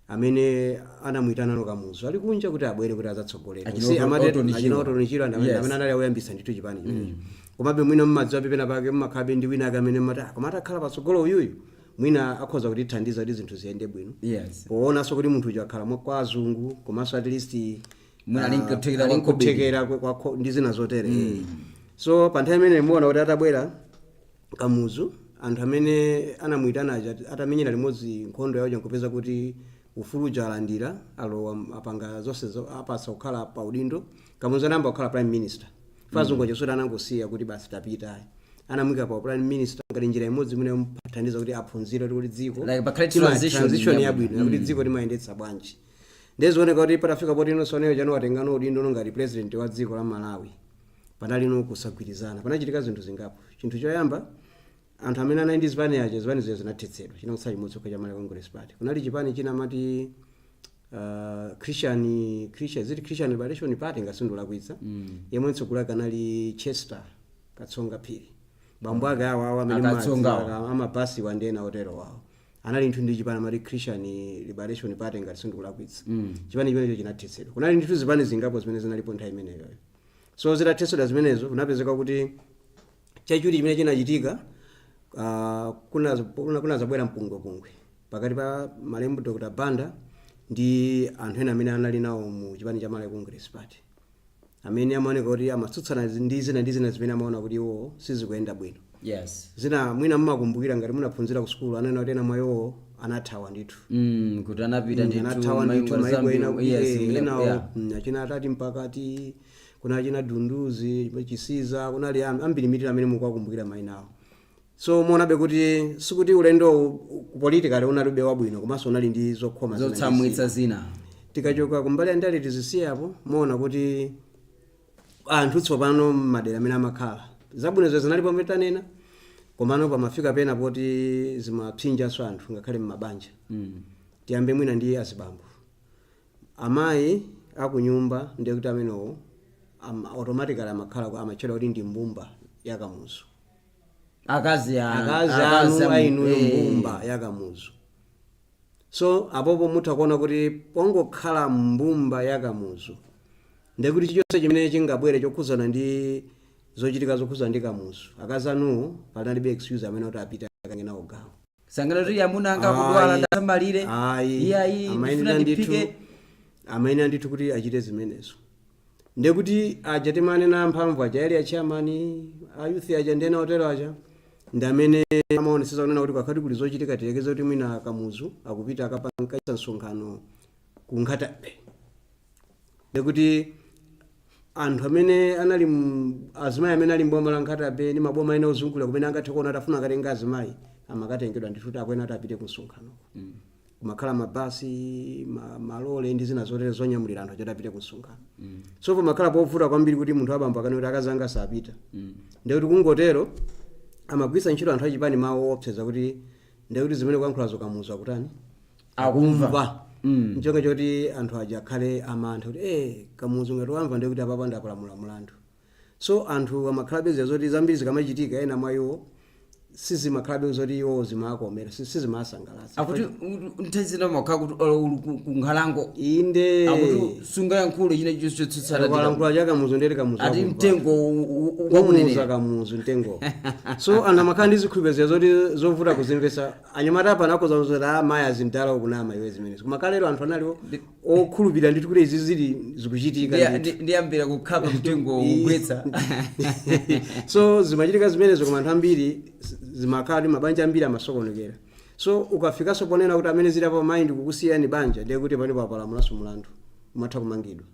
amene anamuyitana Kamuzu ali kunja kuti abwere kuti adzatsogolere. Achina Orton Chirwa. Achina Orton Chirwa ndi amene amene anali akuyambitsa ndithu chipani chimenecho. Komabe mwina mmadziwa pena pake mmakhalabe ndi wina ake amene mmati, "Ah, koma atakhala patsogolo uyuyu mwina akhoza kutithandiza kuti zinthu ziyende bwino," poonanso kuti munthu uja akhala kwa azungu, komanso at least Mwina ali nkuthekera ali kwa khobiri. nkuthekera ndi zina zotere. So pa nthawi imene muona kuti atabwera Kamuzu, anthu amene anamuyitana aja atamenyera limodzi nkhondo yawo nkupeza kuti ufulu uja alandira, alowa, apanga zonse apasa kukhala pa udindo. Kamuzu anayamba kukhala prime minister. Fa azungu aja soti anangosiya kuti basi tapita, anamuyika pa prime minister ngati njira imodzi imene yomuthandiza kuti aphunzire kuti dziko Like pakhale transition transition yabwino. yabwino yakuti dziko limayendetsa bwanji. Ndezioneka kuti patafika poti inonso aneyo chano watengano udindo ngati president wa dziko la Malawi, panalino kusagwirizana, panachitika zinthu zingapo. Chinthu choyamba, anthu amene anali ndi zipani aja, zipani zija zinathetsedwa, chinangosala chimodzi chokha cha Malawi Congress Party. Kunali chipani china amati Christian, ziti Christian Liberation Party ngati sindulakwitsa, yemwe mtsogoleri ake anali Chester Katsonga Phiri, bambo ake awo awo amene Akatsongawo. Amabasi wa ndi ena otero wawo anali ndithu ndi chipani amati Christian Liberation Party ngati sindikulakwitsa. Chipani chimenecho chinathetsedwa. Kunali ndithu zipani zingapo zimene zinalipo nthawi imeneyoyo. So zitathetsedwa zimenezo, kunapezeka kuti chachiwiri chimene chinachitika, kunazabwera mpungwepungwe pakati pa malemu Dr Banda ndi anthu ena amene anali nawo mu chipani cha Malawi Congress Party, amene amaoneka kuti amatsutsana ndi zina ndi zina zimene amaona kuti iwo sizikuyenda bwino. Zina mwina mmakumbukira ngati munaphunzira ku sukulu, anena kuti ena mwa iwowo anathawa ndithu. Kuti anapita ndithu Anathawa ndithu maiko maiko Zambia, ena, yes, enawo, achina atati mpakati, kuna achina Dunduzi Chisiza, kunali ambiri mitira amene mukuwakumbukira mayina awo. So muonabe kuti sikuti ulendo politically unalibe wabwino, komanso unali ndi zokhoma zina ndi zotsamwitsa zina. Zina. Tikachoka kumbali ya ndale tizisiyapo, muona kuti anthu tsopano m'madera amene amakhala, zabwinozo zinalipo tanena, komano pamafika pena poti zimapsinjanso anthu ngakhale m'mabanja. Tiyambe mwina ndi azibambo. Amayi akunyumba, ndiye kuti amenewo automatically amakhala, amatchedwa kuti ndi mbumba yakamuzu. Akazi Akazi anu ainuyo, mbumba yakamuzu. So apopo mutha kuona kuti pongokhala mbumba yakamuzu, ndekuti chilichonse chimene chingabwere chokhuzana ndi zochitika zokhuzana ndi Kamuzu, akazi anuwo panalibe excuse amene kuti apite akange nawo gawo. Sangana kuti amuna anga akudwala, Ayi. ndasamalire. Ayi. Iyayi, Amayenera ndifuna ndithu ndiphike. Amayenera ndithu kuti achite zimenezo. Ndekuti aja timanena amphamvu aja, area chairman, a youth aja, ndena otero aja, ndi amene amaonesesa kunena kuti kakhati kuli zochitika, tilekeze kuti mwina Kamuzu akupita akapanga msonkhano ku Nkhata Bay, ndekuti anthu amene anali azimayi amene ali mboma la Nkhata Bay ndi maboma ena ozungulira kumene angathe kuona kuti afuna akatenga azimayi, amakatengedwa ndithu kuti akuyenera kuti apite ku msonkhanoko. Kumakhala mabasi, malole ndi zina zotere zonyamulira anthu achoti apite ku msonkhano. So pamakhala povuta kwambiri kuti munthu abambo akane kuti akazi anga sapita. Ndekuti kungotero amagwiritsa ntchito anthu achipani mawu oopseza kuti ndekuti zimene kuyankhulazo Kamuzu akutani? Akumva. Nchonga choti anthu aja akhale amantha kuti Kamuzu ngati wamva, ndekuti apapa ndapalamula mulandu. So anthu amakhalabe zoti zambiri zikamachitika, ena mwa iwo sizimakhalabe zoti iwo zimakomera, sizimasangalatsa. Akuti nthawi zina makhala kuti olo uli ku nkhalango, Inde. akuti sungayankhule china chonse chotsutsana. Walankhula cha Kamuzu, ndeti Kamuzu ati akumva. Mtengo Wamuuza. Wamunenera. Kamuzu mtengo. So anthu amakhala ndi zikhulupiriro zoti zovuta kuzimvetsa. Anyamata apa anakoza zoti amayi azimdala ukunama iwe zimenezo, koma kalero anthu analiwo okhulupirira ndithu kuti izi zili zikuchitika ndithu. Ndiyambira kukhapa mtengo kugwetsa. So zimachitika zimenezo, koma anthu ambiri zimakhala kuti mabanja ambiri amasokonekera. So ukafikanso ponena kuti amene zili apo mayi ndikukusiyani banja, ndiye kuti pano papalamulanso mulandu, umatha kumangidwa,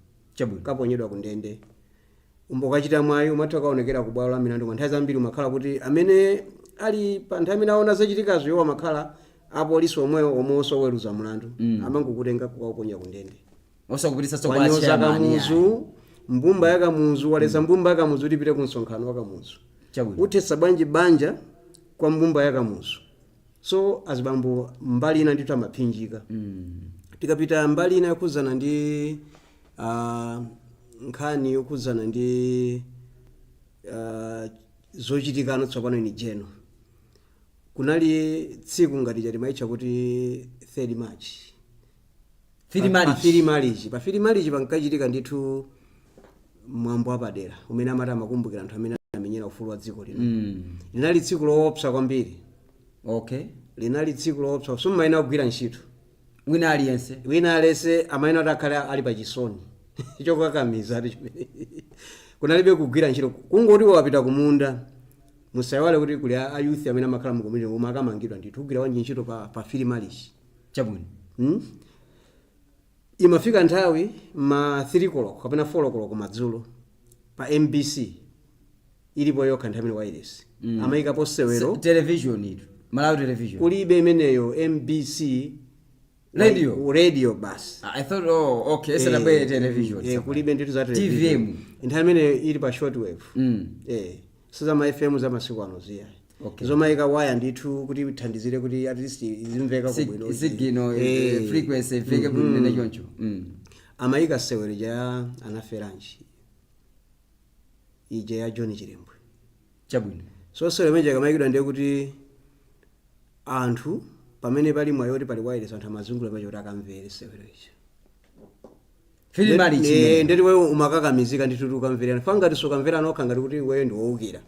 kaponyedwa ku ndende. Ukachita mwayi umatha kaonekera ku bwalo la milandu. Koma nthawi zambiri umakhala kuti amene ali pa nthawi imene aona zachitikazo, iwo amakhala apolisi omwewo omwe osoweruza mulandu, amangokutenga kukakuponya ku ndende. Osakupititsa kwa Wanyoza chairman. Kamuzu, mbumba ya Kamuzu, waleza mbumba ya Kamuzu kuti ipite ku msonkhano wa Kamuzu. Uthetsa bwanji banja kwa mbumba ya Kamuzu? So azibambo mbali ina ndithu amaphinjika. Tikapita mbali ina yokhuzana ndi nkhani yokhuzana ndi zochitikano tsopano in general, kunali tsiku ngati chatimaitcha kuti 3rd March. Three Pa March. 3 March, pa 3 March pankachitika ndithu mwambo wapadera umene amati amakumbukira anthu amene amenyera ufulu wa dziko lino. Linali tsiku loopsa kwambiri. Linali tsiku loopsa, summayenera kugwira ntchito. Wina aliyense. Wina aliyense amayenera kuti akhale ali pachisoni chokakamiza ati chimene kunalibe kugwira ntchito, kungoti wapita kumunda. Musayiwale kuti kuli a youth amene amakhala mu community omwe akamangidwa ndithu, kugwira wanji ntchito pa 3 March? Imafika nthawi ma 3 koloko kapena 4 koloko madzulo, pa MBC ilipo yokha nthawi imene wireless, amayikapo sewero. Television itu, Malawi Television. Kulibe imeneyo, MBC. Radio? Radio basi. I thought, oh, okay, isanabwere television. Kulibe ndithu za television. TVM. Nthawi imeneyo ili pa shortwave. Sizama FM zamasiku ano ziya, zomayika waya ndithu kuti ithandizire kuti at least izimveka kubwino. Signal, frequency ifike bwino, nene choncho. Amayika sewero ja Anaferanji ija ya John Chilembwe. So sewero imene ikamayikidwa, ndiye kuti anthu pamene pali mwayi oti pali wireless, anthu amazungulira pacho kuti akamvere sewero ija. 3 March. Ndeti wewe umakakamizika ndithu kuti ukamverera fa, ngati sukamvera nokha ngati kuti iweyo ndi wowukira.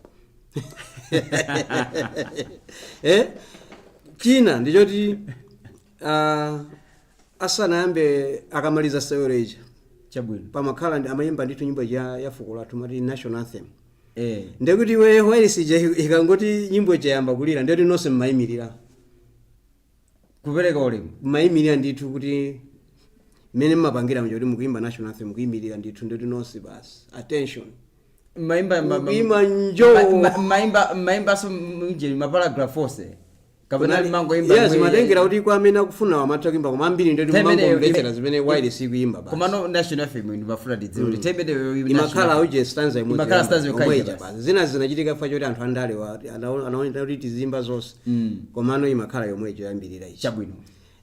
China ndichoti asanayambe, akamaliza sewero ija, pamakhala amayimba ndithu nyimbo ya fuko lathu, mati national anthem. Ndekuti iwe wireless ija ikangoti nyimbo ija yamba kulira, ndekuti nonse mmayimirira. Kupereka ulemu. Mmayimirira ndithu, kuti mmene mmapangira mja kuti mukuyimba national anthem, mukuyimirira ndithu, ndikuti nonse basi attention. Maimba Kuima njoo. Maimbaso mje maparagraph onse kapena mangoimba? Yes, matengera kuti kwa amene akufuna amatha kuimba, koma ambiri ndeti Time imeneyo mangomvetsera zimene wireless ikuimba basi. Komano national anthem ndimafuna tidziwe kuti time imeneyo Imakhala uje stanza imodzi. Imakhala stanza yomwe yokha ija basi. Zina zinachitika fa choti anthu andale anaona kuti tizimba zonse, komano imakhala yomwe ijo yambirira ichi. Chabwino.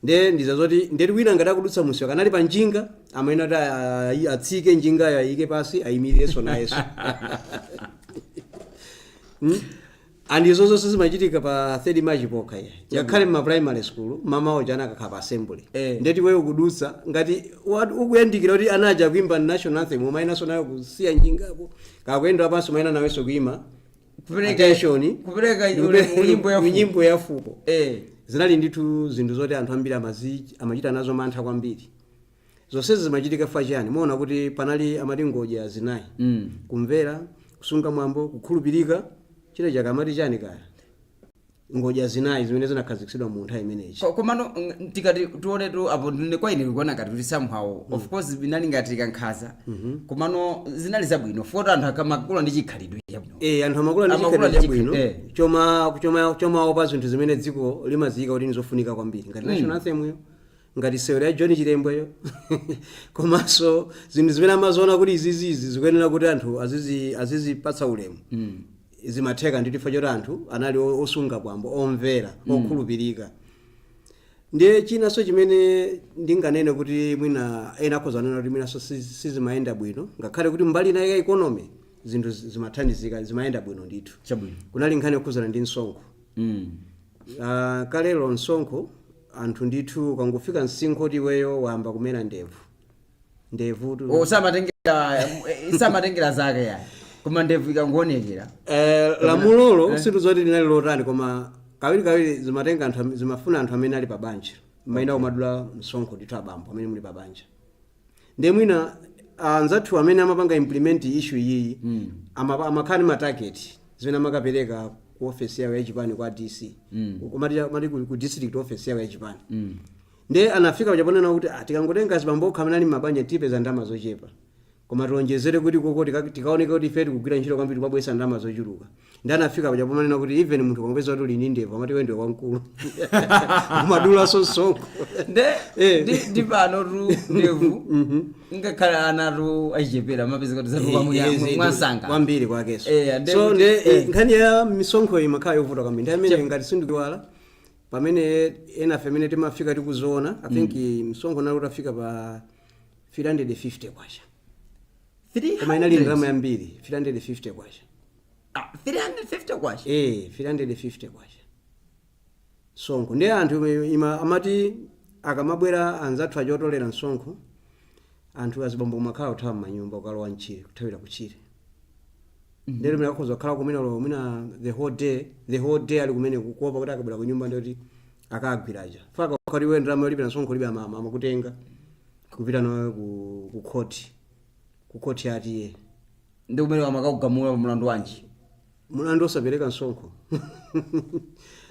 Nde ndiza zoti ndeti wina ngati akudutsa munsewu kanali pa njinga, amayenera kuti atsike njingayo, ayike pasi, ayimirirenso nayenso. And izo zonse zimachitika pa 3 March pokha iya, ngakhale mma primary school mamawo chana akakhala pa assembly. Ndeti wewe ukudutsa, ngati ukuyandikira kuti anaja kuimba national anthem, umayenanso nayo kusiya njingapo, kakuyenda pansi umayena nawenso kuima. Attention. Kupereka ulemu nyimbo ya fuko. Nyimbo ya fuko. Zinali ndithu zinthu zoti anthu ambiri amachita nazo mantha kwambiri. Zonsezi zimachitika fa chani? Muona kuti panali amati ngodya zinayi: kumvera, kusunga mwambo, kukhulupirika, chile chakamati chani kaya, ngodya zinayi zimene zinakhazikitsidwa mu nthawi imeneyi. Komano tikati tione tu apo, ndine kwa ine ndikuona ngati kuti somehow, of course inali ngati kankhaza, komano zinali zabwino foti anthu akamakula ndi chikhalidwe chabwino. Eh, anthu amakula ndi Amakula chikhalidwe ndi chabwino chomaopa zinthu zimene dziko limaziyika kuti nizofunika kwambiri, ngati national anthem yo, ngati sewero ya John Chilembweyo, komanso zinthu zimene amaziona kuti izizizi zikuyenera kuti anthu azizipatsa ulemu. Zimatheka ndi chifukwa choti anthu anali osunga mwambo, omvera, okhulupirika. Ndiye chinanso chimene ndinganene kuti mwina ena akhoza kunena kuti mwinanso sizimayenda bwino, ngakhale kuti mbali inayi ya economy zinthu zimathandizika, zimayenda bwino ndithu, kunali nkhani yokhuzana ndi msonkho. Kalelo msonkho anthu ndithu ukangofika msinkhu kuti iweyo wayamba kumera ndevu, ndevu tu. Oh, samatengera zake yani, koma ndevu ikangoonekera. Lamulolo situzoti linali lotani, koma kawirikawiri zimatenga anthu zimafuna anthu amene ali pa banja maina kumadula msonkho ndithu, abambo amene muli pa banja. Ndiye mwina anzathu amene amapanga implement issue iyiyi amakhala ndi matarget zimene amakapereka ku office yawo yachipani kwa DC, kumati ku district office yawo yachipani. Ndiye anafika pachaponena kuti tikangotenga azibambo okha amene ali m'mabanja tipeza ndalama zochepa, koma tionjezere kuti koko tikaoneka kuti ife tikugwira ntchito kwambiri, timabweretsa ndalama zochuluka. Ndi anafika pachapomanena kuti even munthu ukangopeza kuti uli ndi ndevu, amati iwe ndiwe wamkulu, umadulanso msonkho. Nde ndi pano tu ndevu, ngakhale ana tu achichepera amapeza kuti zatuka mwansanga. Kwambiri kwakeso. Ande So kuti nde nkhani ya misonkho imakhala yovuta kwambiri nthawi imene, ngati sindikuiwala, pamene enafe amene timafika tikuzoona, I think msonkho nali utafika pa 350 kwacha, koma inali ndalama yambiri, 350 kwacha. Ah, 350 kwacha? Eh, 350 kwacha msonkho. Ndiye anthu amati akamabwera anzathu achotolera msonkho, anthu azibambo kumakhala kuthawa m'manyumba, kukalowa mchire, kuthawira kuchire. Ndero mene akhoza kukhala kumene lo mwina the whole day, the whole day ali kumene, kuopa kuti akabwera ku nyumba ndoti akagwiraja faka kuti iwe ndalama yolipira msonkho ulibe, amakutenga kupita nawe ku court, ku court yatiye. Ndi kumene amakakugamula pa mlandu wanji? Mulandu osapereka msonkho.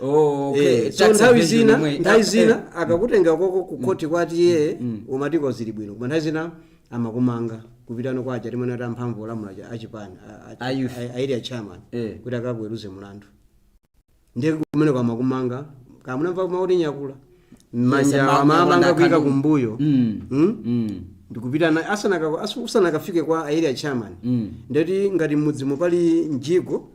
Oh, okay. Eh, so Tax nthawi evasion zina yomwe. nthawi zina akakutenga koko ku khoti kwati iye umatiko zili bwino, koma nthawi zina amakumanga kupitano kwa aja timene ati amphamvu olamula achipani A youth. a area chairman kuti akakuweruze mulandu. Ndiye kumene kwamakumanga kamunamva makuti nyakula manja amamanga kuika kumbuyo. Ndikupita usanakafike kwa area chairman, ndeti ngati mudzimo pali mjigo,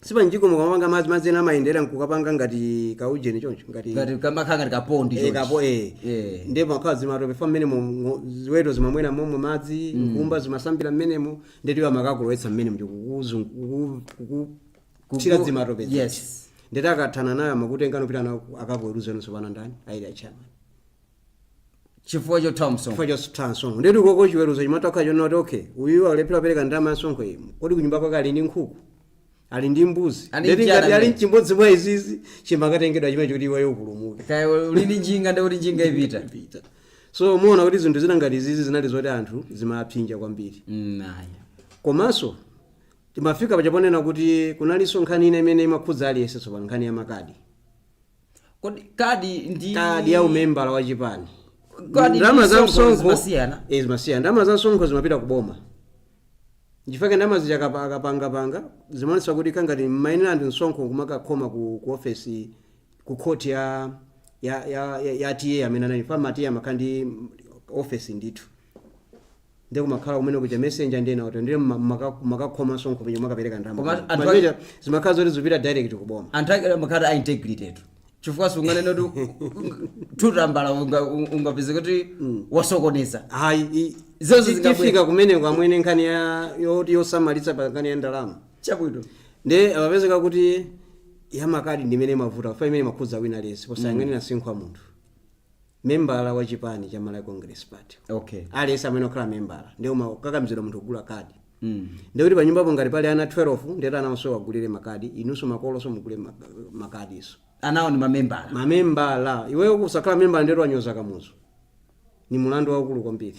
sipa mjigo mukamapanga madzi, madzi ena amayendera nkukapanga ngati kaujeni choncho, ngati Ngati kamakhala ngati kapondi eh, choncho. kapo eh. Ndiye makhala zimatope fa mmenemo, ziweto zimamwera momwe madzi, nkhumba zimasambira mmenemo. Ndeti amakakulowetsa mmenemo kukuthira zimatope zija. Ndeti akathana nayo amakutenga nopita nawo akakuweruzeni pano ndani, area chairman. Chifukwa chothawa msonkho. Chifukwa chothawa msonkho. Ndeti ukoko chiweruzo chimatokha chonoti okay, uyu akulephera kupereka ndalama ya msonkho iyi, kodi kunyumba kwake ali ndi nkhuku, ali ndi mbuzi? Ali Ndeti njala ngati ali mene. mchimbodzi mwa izizi chimakatengedwa chimene choti iweyo upulumuke. Kaya uli ndi njinga, ndekuti njinga ipita. Pita. So muona kuti zinthu zina ngati izizi zinali zoti anthu zimapsinja kwambiri. Aya. Komanso timafika pachaponena kuti kunalinso nkhani ina imene imakhudza aliyense tsopano, nkhani ya makadi. Kodi kadi ndi Kadi ya umembala wa chipani. Kadi Ndalama ndi za msonkho msonkho zimasiyana? Eh, zimasiyana. Ndalama za msonkho zimapita ku boma. Nchifukwa ndalama zija akapangapanga zimaonetsa kuti kangati mmayenera anthu msonkho kumakakhoma ku ofesi, ku court ya TA amene anali fa ma TA amakhala ndi ofesi ndithu, ndiye kumakhala kumene kuja messenger ndiye nawo, ndiye makakhoma msonkho penye makapereka ndalama. Koma anthu Mameja zimakhala zoti zipita direct kuboma. Anthu ake amakhala a integrity tu, chifukwa sunganene kuti tutambala ungapeze kuti wasokoneza. Hayi, Zonse zingabwera. tifika kumeneko amwene, nkhani ya yoti yosamalitsa pa nkhani ya ndalama. Chabwino. Nde amapezeka kuti yamakadi ndimene mavuta fa imene makhudza wina aliyense posayang'anira msinkhu wa munthu, membala wa chipani cha Malawi Congress Party. Aliyense amene okhala membala, ndi umakakamizidwa munthu kugula kadi. Ndikuti panyumbapo ngati pali ana 12, ndeti ana onse wagulire makadi, inunso makolonso mugule makadiso. Anawo ni mamembala. Mamembala. Iweyo kusakhala membala ndeti wanyoza Kamuzu, ni mulandu waukulu kwambiri.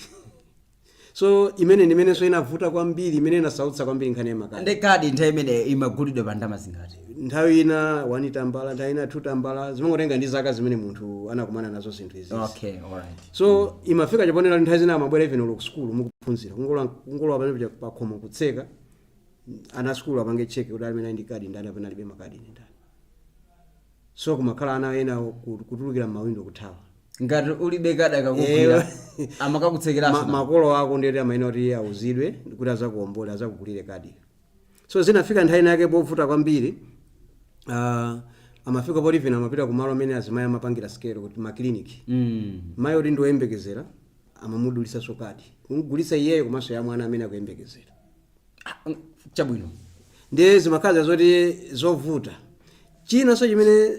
So imene ndimenenso inavuta kwambiri, imene inasautsa kwambiri, nkhani ya makadi. Ndi kadi nthawi imene imagulidwa pa ndalama zingati? Nthawi ina 1 tambala, nthawi ina 2 tambala, zimangotenga ndi zaka zimene munthu anakumana nazo zinthu izizi. Okay, alright. So imafika chaponera nthawi zina amabwera even ulo ku sukulu mukuphunzira, kungolowa pamene pakhomo kutseka, ana sukulu apange check kuti amene ali ndi kadi ndani, apena alibe makadi ndi ndani. So kumakhala ana ena kutulukira m'mawindo kuthawa. Ngati ulibe kadi akakugwira, amakakutsekeranso. Makolo ako ndiyeti amayenera kuti auzidwe kuti azakuombole, azakugulire kadi. So zinafika nthawi inake povuta kwambiri. Amafika poti even amapita kumalo amene azimayi amapangira sikelo, kuti makliniki, mayi oti ndioyembekezera amamudulisanso kadi, kumugulitsa iyeyo komanso ya mwana amene akuyembekezera. Ah, chabwino. Ndiye zimakhala zoti zovuta. Chinanso chimene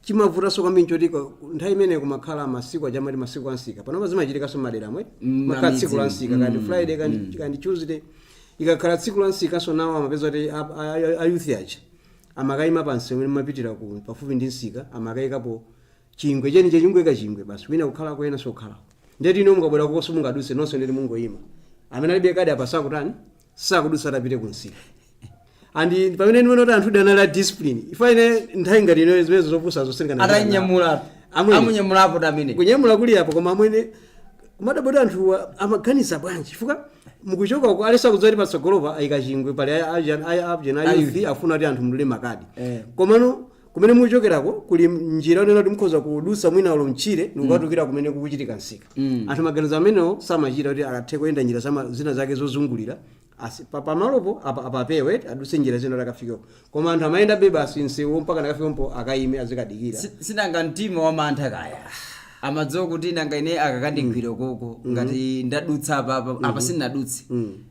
chimavutanso kwambiri nchoti nthawi imene kumakhala masiku achamati masiku ansika, panopa zimachitikanso madera amwe, makhala tsiku la nsika, kandi Friday, kandi Tuesday. Ikakhala tsiku la nsikanso nawo amapeza kuti a youth aja amakayima pansi amene mapitira ku pafupi ndi nsika, amakayikapo chingwe cheniche, chingwe chingwe basi, wina kukhalako, ena sokhalako. Ndeti ino mukabwera kokoso mungadutse nonse, ndeti mungoyima. Amene alibe kadi apa sakutani, sakudutsa atapite ku nsika. And pamene ndimaona kuti anthu danali a discipline, ifa ine nthawi ngati ino zimene zopusa zosengana. Atanyamula. Amwene. Amunyamulapo tamene. Kunyamula kuli apo, koma amwene kumadaboti anthuwa amaganiza bwanji, chifukwa mukuchoka uko alesa kudziwa kuti patsogolopa ayika chingwe, pali a youth afuna kuti anthu mdule makadi. Komano kumene mukuchokerako kuli njira yonena kuti mukhoza kudutsa mwina ulo mchire ndikukatukira kumene kukuchitika nsika. Anthu maganizo amenewo samachita kuti akathe kuyenda njira zina zake zozungulira, pamalopo apapewe, adutse njira zina kuti akafikeko. Koma anthu amayenda be basi msewu mpaka nakafikepo, akayime azikadikira. Sinanga mtima wa mantha kaya, amadziwa kuti nanga ine akakandigwira koko ngati ndadutsa apa, sindinadutse,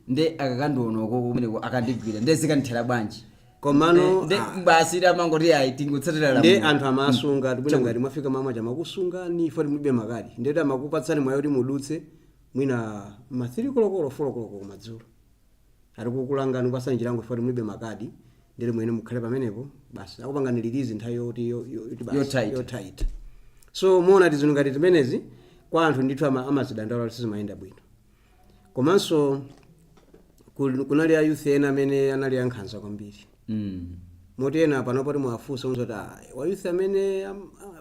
nde akakandiona koko kumeneko akandigwira, nde zikandithera bwanji? Komano Nde basi amangoti ayi, tingotsatira Nde lamulo. anthu amasunga tibwina ngati mwafika mama chamakusungani ifo mulibe makadi, ndeti amakupatsani mwayi kuti mudutse mwina ma 3 kolokolo, 4 koloko kumadzulo, ari kukulangani, kupasani chilango ifo mulibe makadi, ndeti mwene mukhale pamenepo basi, akupangani release nthawi yoti yoti basi Yotaita. Yotaita. So muona ti zinthu ngati zimenezi kwa anthu ndithu amazidandaula kuti sizimayenda bwino. Komanso kunali a youth ena amene anali ankhanza kwambiri, moti ena panopo timwafunsa kuti wa youth amene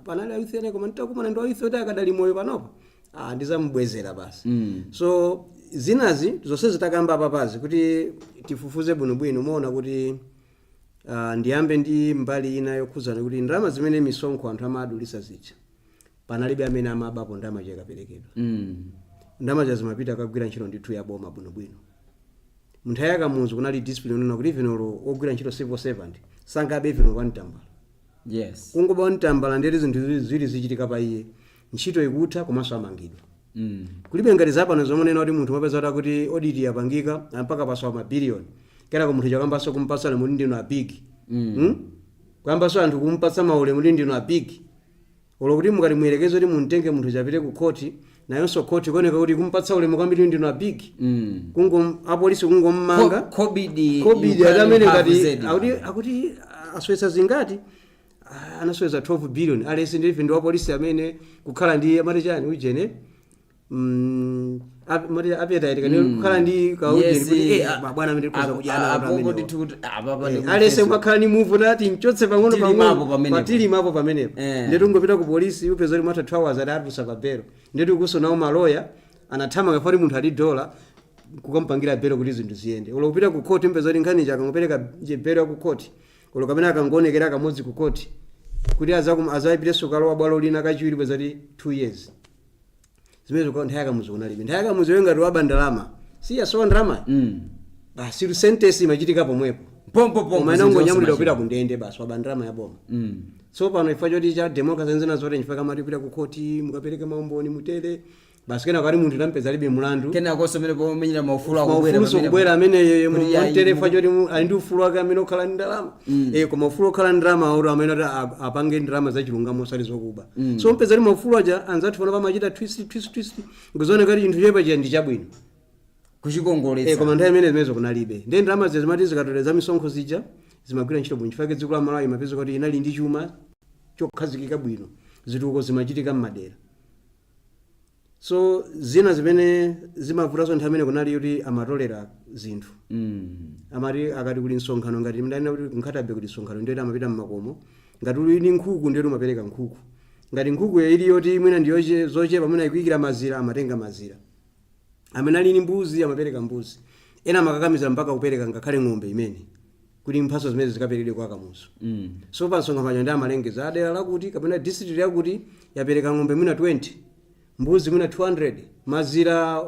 panali a youth ena, koma nditakumana ndi wa youth oti akadali moyo panopo, ndizamubwezera basi. So zinazi zonse zitakamba apapazi kuti tifufuze bwinobwino, muona kuti ndiyambe ndi mbali ina yokhudzana kuti ndalama zimene misonkho anthu amadulisa zija, panalibe amene amabapo ndalama chikaperekedwa. Ndalama zija zimapita kagwira ntchito ndithu ya boma bwinobwino. Munthawi ya Kamuzu kunali discipline onena kuti even olo ogwira ntchito civil servant sangabe even one tambala. Kungoba one tambala ndeti zinthu ziwiri zichitika pa iye: ntchito ikutha komanso amangidwa. Kulibe ngati zapano zomonena kuti munthu mapeza kuti audit yapangika mpaka pasowa mabiliyoni, kenako munthu chakambanso kumpasana muti ndinu a big, Kuyambanso anthu kumpatsa maulemu kuti ndinu a big. Olo kuti mukati muyelekeze kuti mumtenge munthu chapite ku khoti, nayonso khoti kuoneka kuti kumpatsa ulemu kwambiri, ndinu a big. Kungo apolisi kungommanga. Covid. Covid. Ikhala Amene mphamvu ngati zedi. akuti aswetsa zingati? Anaswetsa 12 billion. Alesi ndi ndi wapolisi amene kukhala ndi amati chani ujene, mati appetite kani, kukhala ndi kaujeni kuti mabwana amene tikhoza kudyana anthu apopo amenewa. Ndithu kuti apapa Alese umakhala ni muvu nati mchotse pang'ono Tilimapo pang'ono pamenepo. patilimapo pamenepo. Ndetu ungopita ku polisi upeza kuti mwatha 2 hours ati atulusa pa belo, ndetu kuso nawo maloya anathamanga foti munthu ali dola. Kukampangira belo kuti zinthu ziyende. Olo kupita ku court, mpeza kuti nkhani akangopereka belo ku court, olo kamene akangoonekera kamodzi ku court kuti azayipitenso kalowa bwalo lina kachiwiri, peza kuti 2 years. Zimene nthawi yaKamuzu kunalibe. Nthawi yaKamuzu yo, ngati waba ndalama, siyasowa ndalama, basi, sentence imachitika pomwepo. Pompo pompo. Koma zinthu inangonyamulidwa kupita zonse. ku ndende, basi, waba ndalama ya boma. So pano chifukwa choti cha democracy nzina zote, chifukwa kamati kupita ku khoti, mukapereke maumboni, mutere, basi, kena kati munthu tampeza alibe mulandu. Kenakonso mene pomenyera maufulu akubwera. Maufuluso pamene- kubwera amene kuti yayi, mutere chifukwa choti ali ndi ufulu wake amene okhala ndi ndalama. Koma ufulu okhala ndi ndalama oro amene ati apange ndalama zachilungamo, osati zokuba. So mpeza kuti maufulu aja anzathu pano pamachita twist, twist, twist, nkuzooneka kuti chinthu choyipa chija ndi chabwino. Kuchikongoletsa. Koma nthawi imene zimenezo kunalibe. Ndiye ndalama zija zimati zikatolera za misonkho zija zimagwira ntchito bwino, chifukwa dziko la Malawi imapeza kuti inali ndi chuma chokhazikika bwino, zitukuko zimachitika m'madera. So zina zimene zimavutanso nthawi imene kunali kuti amatolera zinthu. Amati akati kuli msonkhano, ngati ndanena kuti kunkhatabe kuli msonkhano, ndiye amapita mmakomo. Ngati uli ndi nkhuku, ndiye umapereka nkhuku. Ngati nkhuku ili yoti mwina ndi zochepa, mwina ikuyikira mazira, amatenga mazira. Amene ali ndi mbuzi amapereka mbuzi. Ena amakakamiza mpaka kupereka ngakhale ng'ombe imene kuti mphatso zimene zikaperekedwe kwa Kamuzu. So pa msonkhano paja ndi amalengeza adera lakuti kapena district yakuti yapereka ng'ombe mwina 20, mbuzi mwina 200, mazira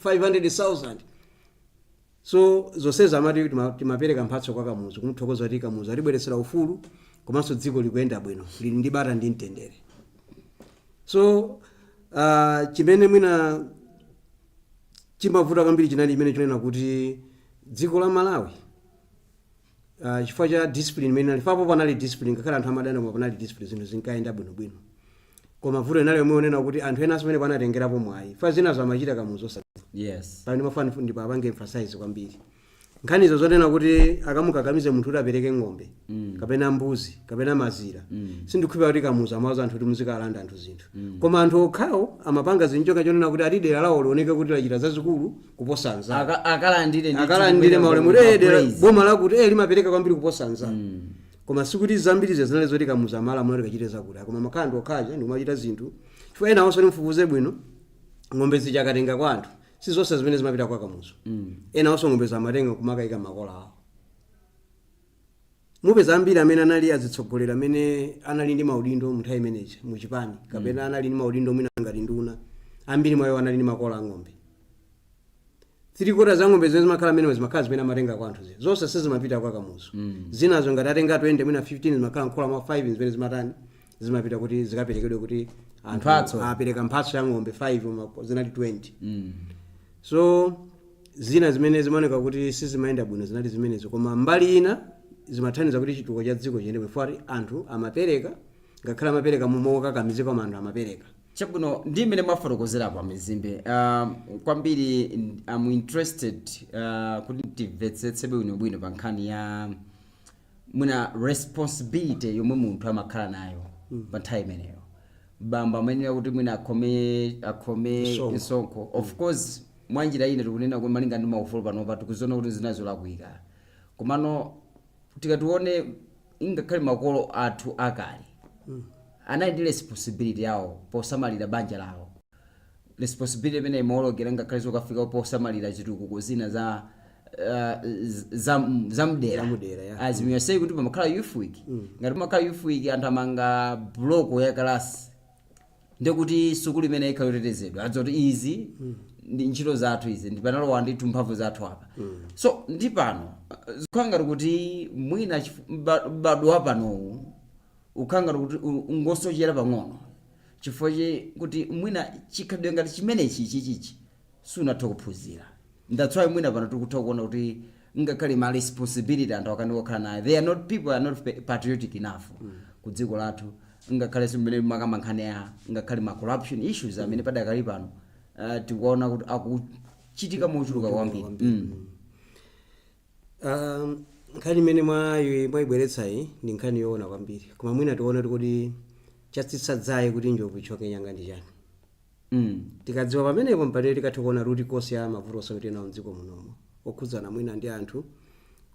500,000. So zonsezi amati timapereka mphatso kwa Kamuzu, kumuthokoza kuti Kamuzu atibweretsera ufulu komanso dziko likuyenda bwino, lili ndi bata ndi mtendere. So chimene mwina chimavuta kwambiri chinali chimene chonena kuti dziko la Malawi, chifukwa cha discipline imene inali fapo, panali discipline ngakhale anthu amadana, koma panali discipline, zinthu zinkayenda bwinobwino. Koma vuto inali yomwe onena kuti anthu ena amene panatengerapo mwayi fa zinazo amachita Kamuzu osadziwa. Pamene mafani ndipo apange emphasize kwambiri nkhanizo zonena kuti akamukakamize munthu kuti apereke ng'ombe kapena mbuzi kapena mazira, sindikhulupirira kuti Kamuzu amawuza anthu kuti muzikalanda anthu zinthu. Koma anthu okhawo amapanga zinjoka chonena kuti ati dera lawo lioneke kuti lachita zazikulu kuposa anzawo. Akalandire ndithu. Akalandire kubwera maulemu dera praise. Boma lakuti limapereka kwambiri kuposa anzawo. Koma sikuti zambiri zinali zoti Kamuzu amalamula kuti kachite zakuti, koma makhala ndi okhaja ndikumachita zinthu chifukwa ena awonso timfufuze bwino, ng'ombe zija akatenga kwa anthu, si zonse zimene zimapita kwa Kamuzu. Ena awonso ng'ombe zamatenga kumakayika makola awo. Mupeza ambiri amene anali azitsogoleri, amene anali ndi maudindo mu nthawi imeneyi muchipani kapena anali ndi maudindo mwina ngati nduna, ambiri mwa iwo anali ndi makola a ng'ombe. Three quarters za ng'ombe zimene zimakhala amene zimakhala zimene amatenga kwa anthu zija, zonse sizimapita kwa Kamuzu. Zinazo ngati atenga 20, mwina 15 zimakhala nkhola mwa 5 zimene zimatani, zimapita kuti zikaperekedwe kuti anthu Mphatso. Apereka mphatso ya ng'ombe 5 koma zinali 20. So zina zimene zimaoneka kuti sizimayenda bwino zinali zimenezo, koma mbali ina zimathandiza kuti chitukuko cha dziko chiyende bwino, chifukwa anthu amapereka, ngakhale amapereka mokakamizika, koma anthu amapereka. Chabwino, ndi mmene mwafotokozerapo amizimbe, kwambiri I'm interested kuti timvetsetse bwinobwino pa nkhani ya mwina responsibility yomwe munthu amakhala nayo pa nthawi imeneyo. Bambo amayenera kuti mwina akhome msonkho. Msonkho, of course, mwanjira ine tikunena kuti malinga ndi maufulu panopa tikuziona kuti zinazolakwika, komano tikatione ingakhale makolo athu akale anali ndi responsibility yawo posamalira banja lawo, responsibility imene imaolokera ngakhale zokafika posamalira zitukuko zina za mdera. Za mdera, yeah. As we are saying kuti pamakhala youth week, ngati pamakhala youth week anthu amanga block ya kalasi, ndekuti sukulu imene ikhala yotetezedwa, adzoti izi ndi ntchito zathu, izi ndi panalowa ndithu mphamvu zathu apa. So ndi pano zikhala ngati kuti mwina m'badwo wa panowu ukhala ngati kuti ungosochera pang'ono, chifukwa kuti mwina chikhalidwe ngati chimenechi chichichi sunatha kuphunzira. That's why mwina pano tikutha kuona kuti ngakhale ma responsibility anthu akani okhala nayo, they are not, people are not patriotic enough ku dziko lathu, ngakhale simene makamba nkhani ya ngakhale ma corruption issues amene padakali pano tikuona kuti akuchitika mochuluka kwambiri. Nkhani imene mwayibweretsayi ndi nkhani yoona kwambiri, koma mwina tione kuti chatsitsa dzaye kuti njovu ichoke nyanga ndi chani. Tikadziwa pamenepo mpatire tikatha kuona root cause ya mavuto osati nawo mdziko munomo okhudzana mwina ndi anthu.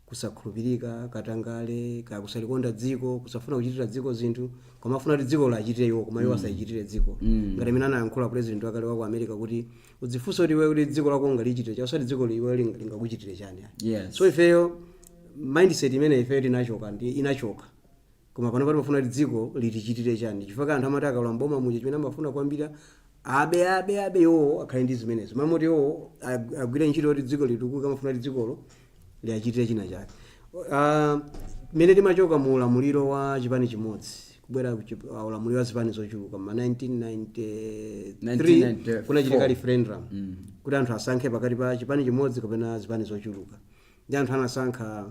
Kusakhulupirika, katangale, ka kusalikonda dziko, kusafuna kuchitira dziko zinthu, koma afuna kuti dziko lachitire iwo, koma iwo asayichitire dziko. Ngati imene anayankhula president wakale wa ku America kuti udzifunse kuti iwe kuti dziko lako ungalichitire chani, osati dziko iwe lingakuchitire chani. So ifeyo mindset imene ifeyo tinachoka ndi inachoka, koma pano timafuna kuti dziko litichitire chani, chifukwa anthu amati akalowa mboma muja, chimene amafuna kwambiri abe, abe, abe, iwowo akhale ndi zimenezo, mamoti iwowo agwire ntchito kuti dziko litukuke, amafuna kuti dzikolo liachitire china chake. Mmene timachoka mu ulamuliro wa chipani chimodzi kubwera ku ulamuliro wa zipani zochuluka ma 1993, 1994. kunachitika referendum kuti anthu asankhe pakati pa chipani chimodzi kapena zipani zochuluka, ndi anthu anasankha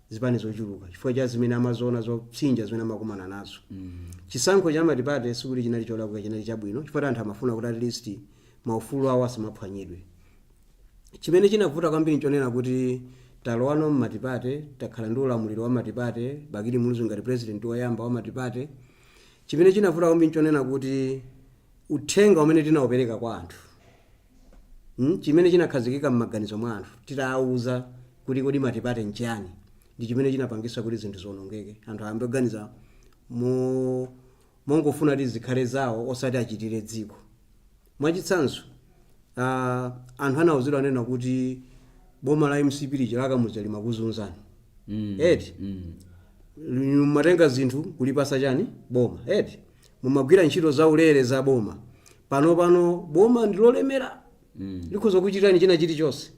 zipani zochuluka chifukwa cha zimene amaziona zopsinja zimene amakumana nazo. Chisankho cha multiparty sikuti chinali cholakwika, chinali chabwino, chifukwa anthu amafuna kuti at least maufulu awo asamaphwanyidwe. Chimene chinavuta kwambiri nchonena kuti talowano mmultiparty, takhala ndi ulamuliro wa multiparty, Bakili Muluzi ngati president woyamba wa multiparty. Chimene chinavuta kwambiri nchonena kuti uthenga umene tinawupereka kwa anthu, chimene chinakhazikika m'maganizo mwa anthu titawuza kuti kodi multiparty nchiyani, ndi chimene chinapangisa kuti zinthu ziwonongeke. Anthu ayambe kuganiza mongofuna kuti zikhale zawo, osati achitire dziko. Mwachitsanzo, anthu anawuzidwa anena kuti boma la MCP lija lakamuja limakuzunzani, eti? Mumatenga zinthu kulipasa chani boma, eti? Mumagwira ntchito zaulere za boma. Pano pano boma ndilolemera, likhoza kuchitani china chilichonse,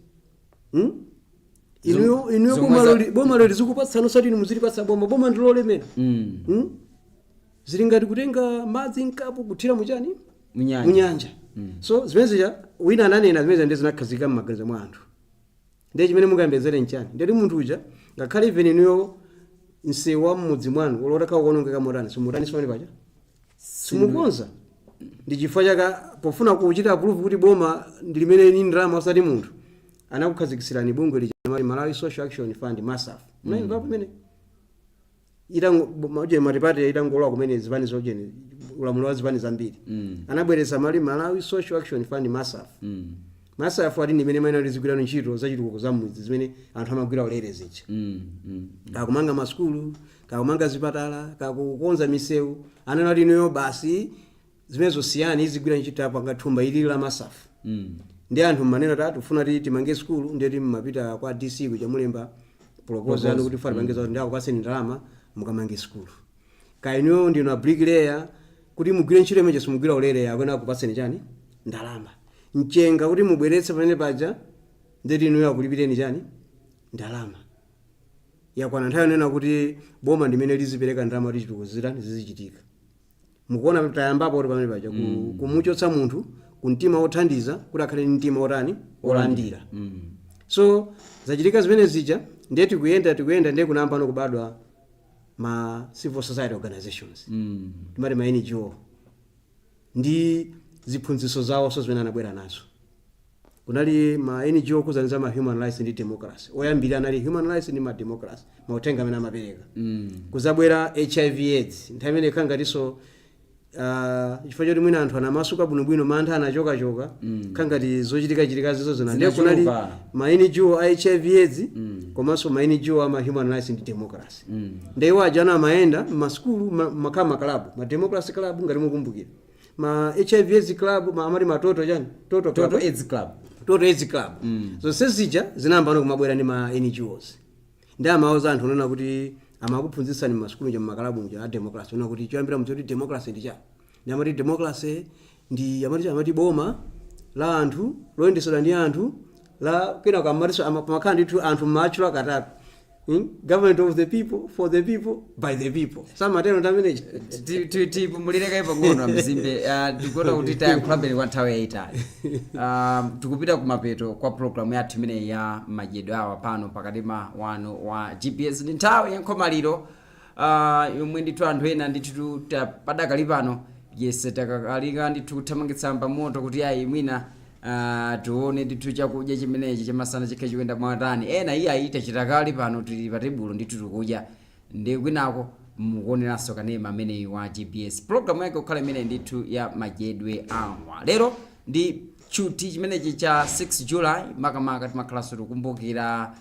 Inuyo Zomwe boma boma loli zikupatsani, osati inu muzilipatsa boma. Boma ndilolemera. Zili ngati kutenga madzi mkapu kuthira muchani? Munyanja. Munyanja. So zimene zija wina ananena, zimene ndi zinakhazikika m'maganizo mwa anthu. Ndiye chimene mungayembezere nchani? Ndeti munthu uja, ngakhale even inuyo msewu wa mmudzi mwanu ulotakha kuonongeka motani, simutani pamene paja? Simukonza. Ndi chifukwa chaka pofuna kuchita prove kuti boma ndi limene ni ndalama osati munthu, anakukhazikitsirani bungwe lija Malawi Social Action Fund, MASAF. Munayimva pamene itango multiparty itangolowa kumene, zipani zochene, ulamuliro wa zipani zambiri, anabweretsa mali Malawi Social Action Fund, MASAF. MASAF ati ndimene maina lizigwirano ntchito zachitukuko za mudzi zimene anthu amagwira ulere zija, kakumanga masukulu, kakumanga zipatala, kakukonza misewu. Anena kuti inuyo basi zimene zosiyani, izigwira ntchito apanga thumba ilili la MASAF. Ndi anthu mmanena tati tifuna ti timange sukulu, ndiye mmapita kwa DC kuja, mulemba proposal yanu kuti funa tipange zakuti, ndi akupaseni ndalama mukamange sukulu. Kainuyo ndinu a bricklayer, kuti mugwire ntchito imene simugwira ulere, akwena akupaseni chani? Ndalama. Mchenga kuti mubweretse pamene paja, ndeti inuyo akulipireni chani? Ndalama. Yakwana nthawi yonena kuti boma ndimene lizipereka ndalama kuti chitukuko zitani? Zizichitika. Mukuona tayambapo kuti pamene paja kumuchotsa munthu ku mtima wothandiza kuti akhale ndi mtima wotani? Wolandira. So zachitika zimene zija, ndiye tikuyenda, tikuyenda, ndiye kunayamba kubadwa ma civil society organizations, timati ma NGO, ndi ziphunzitso zawonso zimene anabwera nazo. Kunali ma NGO okhudzana ma human rights ndi democracy. Oyambirira anali human rights ndi ma democracy, mauthenga amene amapereka. Kuzabwera HIV AIDS, nthawi imene ikhala ngatinso chifukwa choti mwina anthu anamasuka bwinobwino, mantha anachokachoka, khala ngati zochitika chitika zizo zina, ndiye kunali Zinachuluka. ma NGO a HIV AIDS komanso ma NGO ama human rights ndi democracy. Ndiye iwo aja amayenda m'masukulu, makhala ma club, ma democracy club, ngati mukumbukira, ma HIV AIDS club, amati ma toto chani, toto club. Toto AIDS Club. Toto AIDS Club. Zonse zija zinayamba ano kumabwera ndi ma NGOs, ndi amauza anthu onena kuti amakuphunzitsani m'masukulu nja, mmakalabu nja a democracy, ona kuti choyambira mudzi kuti democracy ndi chani. Ndi amati democracy ndi amati amati boma la anthu loyendesedwa ndi anthu la kenako amatinso pamakhala ndithu anthu mmatchula katatu. Government of the people, for the people, by the people. Samatero ndi ameneja. Tipumulire kaye pang'ono, Mzimbe. Tikuona kuti tayankhula kwa nthawi yayitali. Tikupita kumapeto kwa programu yathu imeneyi ya madyedwe awa pano pakanema wanu wa GPS. Ndi nthawi ya nkhomaliro yomwe ndithu anthu ena ndithu padakali pano, yes, takakalika ndithu kuthamangitsa pamoto kuti ayi, mwina tione ndithu chakudya chimenechi chamasana chikhe chikuyenda mwatani. Ena iye ayi, tachita kale, pano tili pa tebulo ndithu tikudya, ndi kwinako mukuoneranso kanema ameneyi wa GBS, programu yake kukhala imene ndithu ya madyedwe awa. Lero ndi tchuthi chimenechi cha 6 July, makamaka timakhalanso tikukumbukira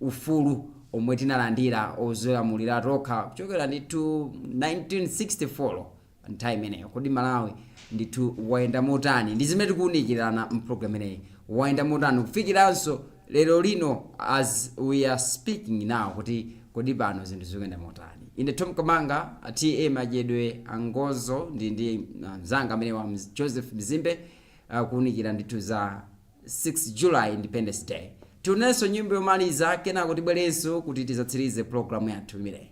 Ufulu omwe tinalandira ozilamulira tokha kuchokera ndithu 1964 nthawi imeneyo, kodi Malawi ndithu wayenda motani? Ndi zimene tikuwunikirana mpulogalamu imeneyi. Wayenda motani kufikiranso lero lino, as we are speaking now, kuti kodi pano zinthu zikuyenda motani? Ine Tom Kamanga, ta Madyedwe Angozo, ndi mzanga amene wa Joseph Mzimbe, kuwunikira ndithu za 6 July, Independence Day. Tionenso nyimbo yomaliza, kenako tibwerenso kuti tizatsirize programu yathu imeneyi.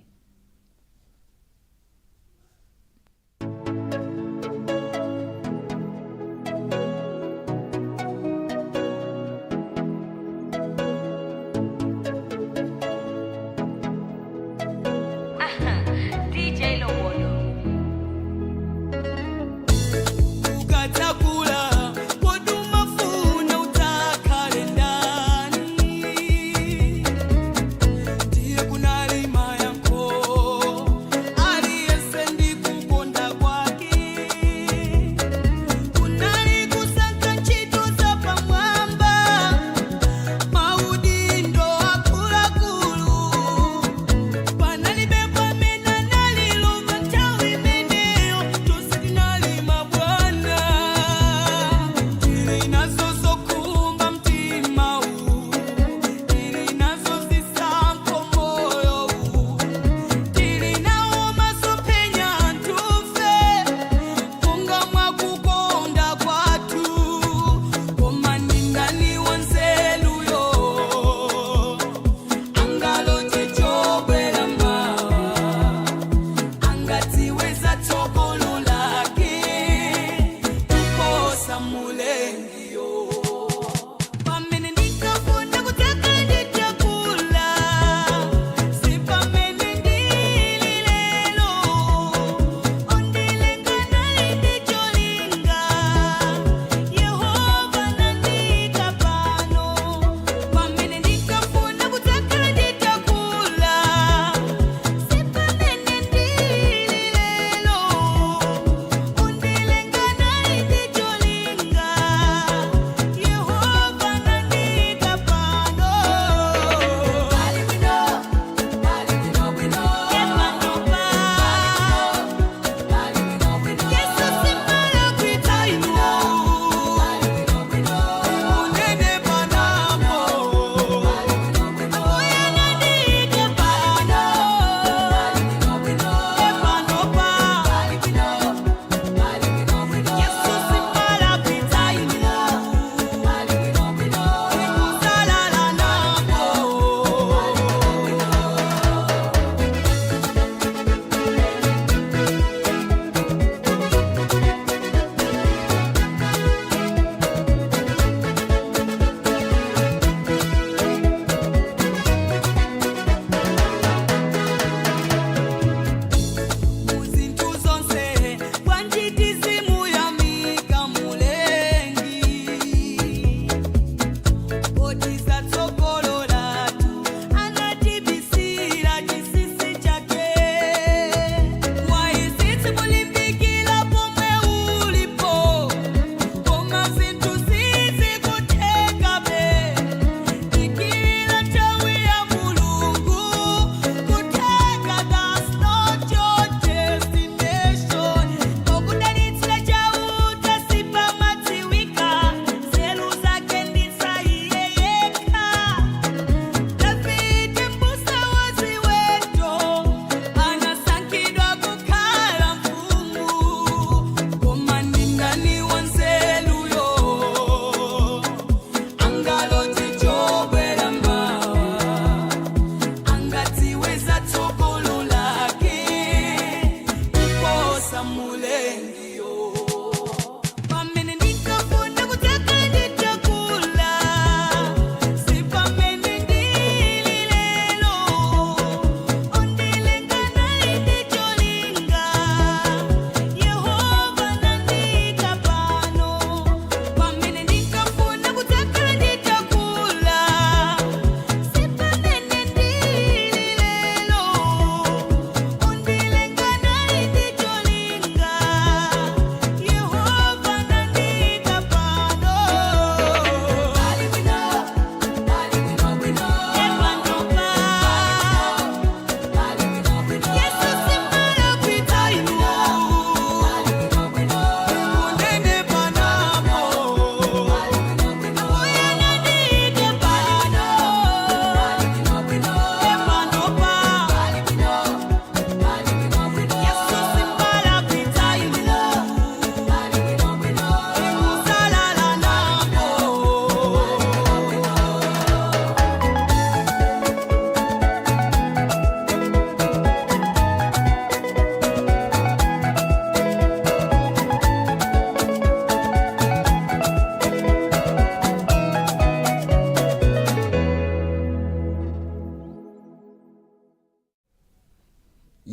DJ Lobodo. Ukatakula kodumafuna utakhale ndani? Ndiye kunalima yanko aliyese ndikukonda kwake, kunali kusankha ntchito za pamwamba, maudindo akuluakulu. Panalibe pamene analilova nthawi imeneyo, tonse tinalima bwana. Tili nazo zokhumba mtima uwu, tili nazo zisankho moyo uwu, tili nawo masomphenya anthufe monga mwakukonda kwathu. Koma ndi ndani wanzeruyo angalote chobwera mawa, angadziweza tsogolo lake kuposa Mulengiyo? Pamene ndikafuna kudzaka nditakula, si pamene ndili lero. Ondilenga nali ndicholinga, Yehova nandika pano. Pamene ndikafuna kudzaka nditakula, si pamene ndili lero. Ondilenga nali ndicholinga, Yehova nandika pano. Pali bwino, pali bwino bwino. Epano pa. Yesu simala kuita inu. Unene panapo. Abuya nandika pano. Epano pa. Yesu simala kuita inu. Ikusalala napo. Muzinthu zonse kwanjitizimu Mulengi, otisatsogololatu anatibisira chisisi chake. Waisitsi kulimbikila pomwe ulipo, koma zinthu sizikutekabe. Dikira nthawi ya Mulungu kuteka, that's not your destination. Okudalitsira Chauta sipamadziwika, nzeru zake ndisaiye yekha. Davide mbusa waziweto anasankhidwa kukhala mfumu, koma ndi ndani wanzeruyo angaloti chobwera mawa, angadziweza tsogolo lake kuposa Mulengiyo? Pamene ndikafuna kudzaka nditakula, si pamene ndili lero. Ondilenga nali ndicholinga, Yehova nandika pano. Pamene ndikafuna kudzaka nditakula, si pamene ndili lero. Ondilenga nali ndicholinga,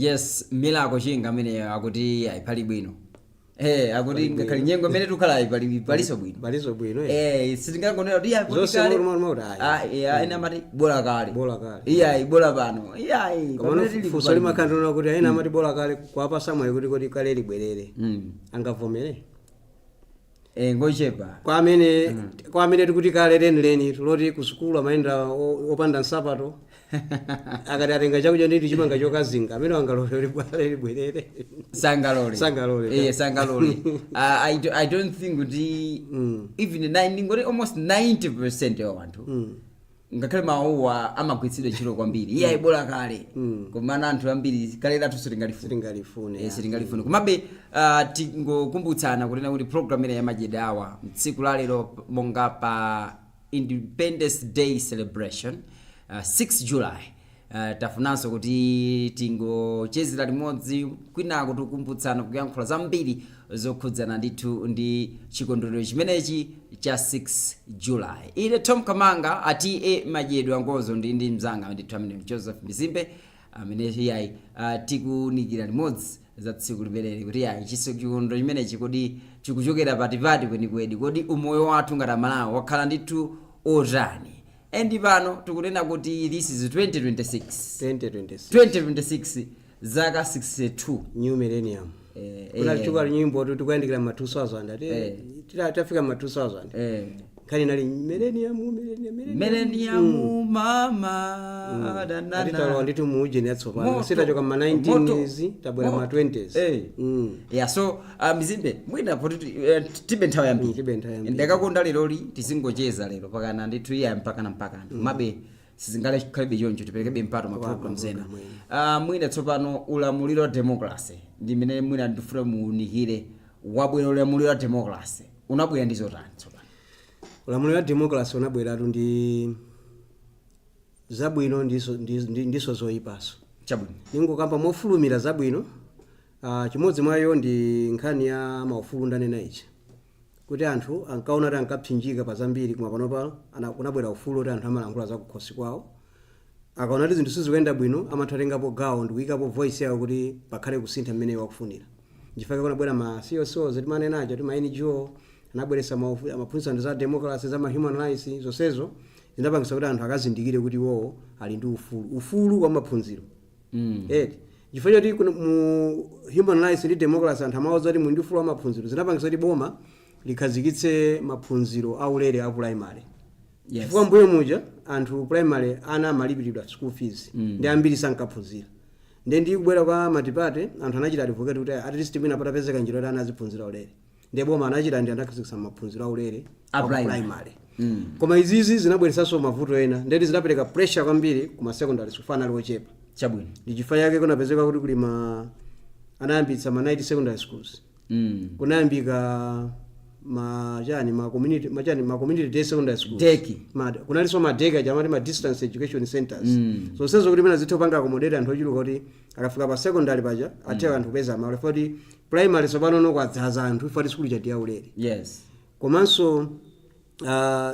Yes, Milako Chinga amene akuti ayi, pali bwino. Akuti ngakhale nyengo imene tikukhala pali paliso bwino. Paliso bwino, eh. Sitingangonera kuti iya, kuti Zonse kale. mwa- ayi. Ah, iya, ena amati bola kale. Bola kale. Iyayi, bola pano. Iyayi, Komano pamene tili funso pali limakhandona kuti ena amati bola kale, kuwapasa mwayi kuti kale libwerere, angavomere? Ngochepa. Kwa amene tikuti kale lenileni loti kusukulu amayenda opanda nsapato, akati atenga chakudya nditi chimanga chokazinga, amene angalole kuti kale libwerere? Sangalole. Sangalole. Sangalole. I don't think kuti even nine, ndingoti almost 90% ya anthu, ngakhale mawuwa amagwiritsidwa ntchito kwambiri, iye ayi, bola kale, komana anthu ambiri kale lathu sitingalifune. Sitingalifune. Sitingalifune. Komabe tingokumbutsana kunena kuti program ina yamajedawa mtsiku la lero, monga pa Independence Day celebration, 6 July, tafunanso kuti tingochezera limodzi kwinako, tikukumbutsana kuyankhula zambiri zokhudzana ndithu ndi chikondwerero chimenechi cha 6 July. Ine Tom Kamanga ati Madyedwe Angozo ndi mzanga ndithu amene Joseph Mizimbe, amene iyayi, tikunikira limodzi za tsiku limeneli, kuti yayi, chikondwerero chimenechi kodi chikuchokera patipati kwenikweni? Kodi umoyo wathu ngati Amalawi wakhala ndithu otani? And pano tikunena kuti this is 2026. 2026. 2026, zaka 62. New millennium. Kunali nyimbo kuti tikuyandikira ma 2000 ati tafika ma 2000, nkhani inali millennium, millennium, millennium. Millennium mama da. Atitalowa ndithu muujeni yatsopano. Moto. Sitachoka ma 19s, tabwera ma Moto. 20s. Yeah, so Mizimbe, mwina poti tibe nthawi yambiri. Tibe nthawi yambiri. Ndakakonda leroli tizingocheza lero pakana ndithu, iya, mpakana mpakana, komabe sizingalekhalebe choncho, tiperekebe mpato ma programs ena. Mwina tsopano ulamuliro wa democracy ndi mmene mwina ndifuna muunikire wabwera. Ulamuliro wa democracy unabwera ndi zotani tsopano? Ulamuliro wa democracy unabweratu ndi zabwino ndiso zoyipaso. Ningokamba mofulumira zabwino. Chimodzi mwayo ndi nkhani ya maufulu ndanena ichi, kuti anthu ankaona kuti ankapsinjika pa zambiri, koma panopa kunabwera ufulu kuti anthu amalankhula za kukhosi kwawo. Akaona kuti zinthu sizikuyenda bwino, amatha kutengapo gawo ndikuyikapo voice yawo kuti pakhale kusintha mmene wakufunira. Nchifukwa kunabwera ma CSOs timanenacho, ti ma NGO anabweretsa amaphunzitsa anthu za democracy, za ma human rights. Zonsezo zinapangisa kuti anthu akazindikire kuti iwowo ali ndi ufulu, ufulu wa maphunziro. Eti chifukwa choti mu human rights ndi democracy anthu amawauza kuti muli ndi ufulu wa maphunziro, zinapangisa kuti boma likhazikitse maphunziro aulere a primary. Chifukwa mbuyo muja anthu primary ana amalipiridwa school fees, ndi ambiri sankaphunzira. Ndi kubwera kwa multiparty, anthu anachita advocate kuti at least mwina patapezeka njira kuti ana aziphunzira ulere. Ndi boma anachita ndi anakhazikitsa maphunziro aulere A a primary. primary. Koma izizi zinabweretsanso mavuto ena, ndeti zinapereka pressure kwambiri kuma secondary school, fana ali ochepa. Ndi chifukwa chake kunapezeka kuti kuli ma anayambitsa ma night secondary schools, kunayambika ma chani, ma community, ma chani, ma community day secondary schools. DEC. Kunalinso ma DEC aja amati ma distance education centers. Zonsezo kuti mene zithe kupanga accommodate anthu ochuluka, kuti akafika pa secondary paja athe anthu kupeza malo, ifo kuti primary tsopano no kwadzaza anthu, ifo kuti sukulu chati yaulere. Komanso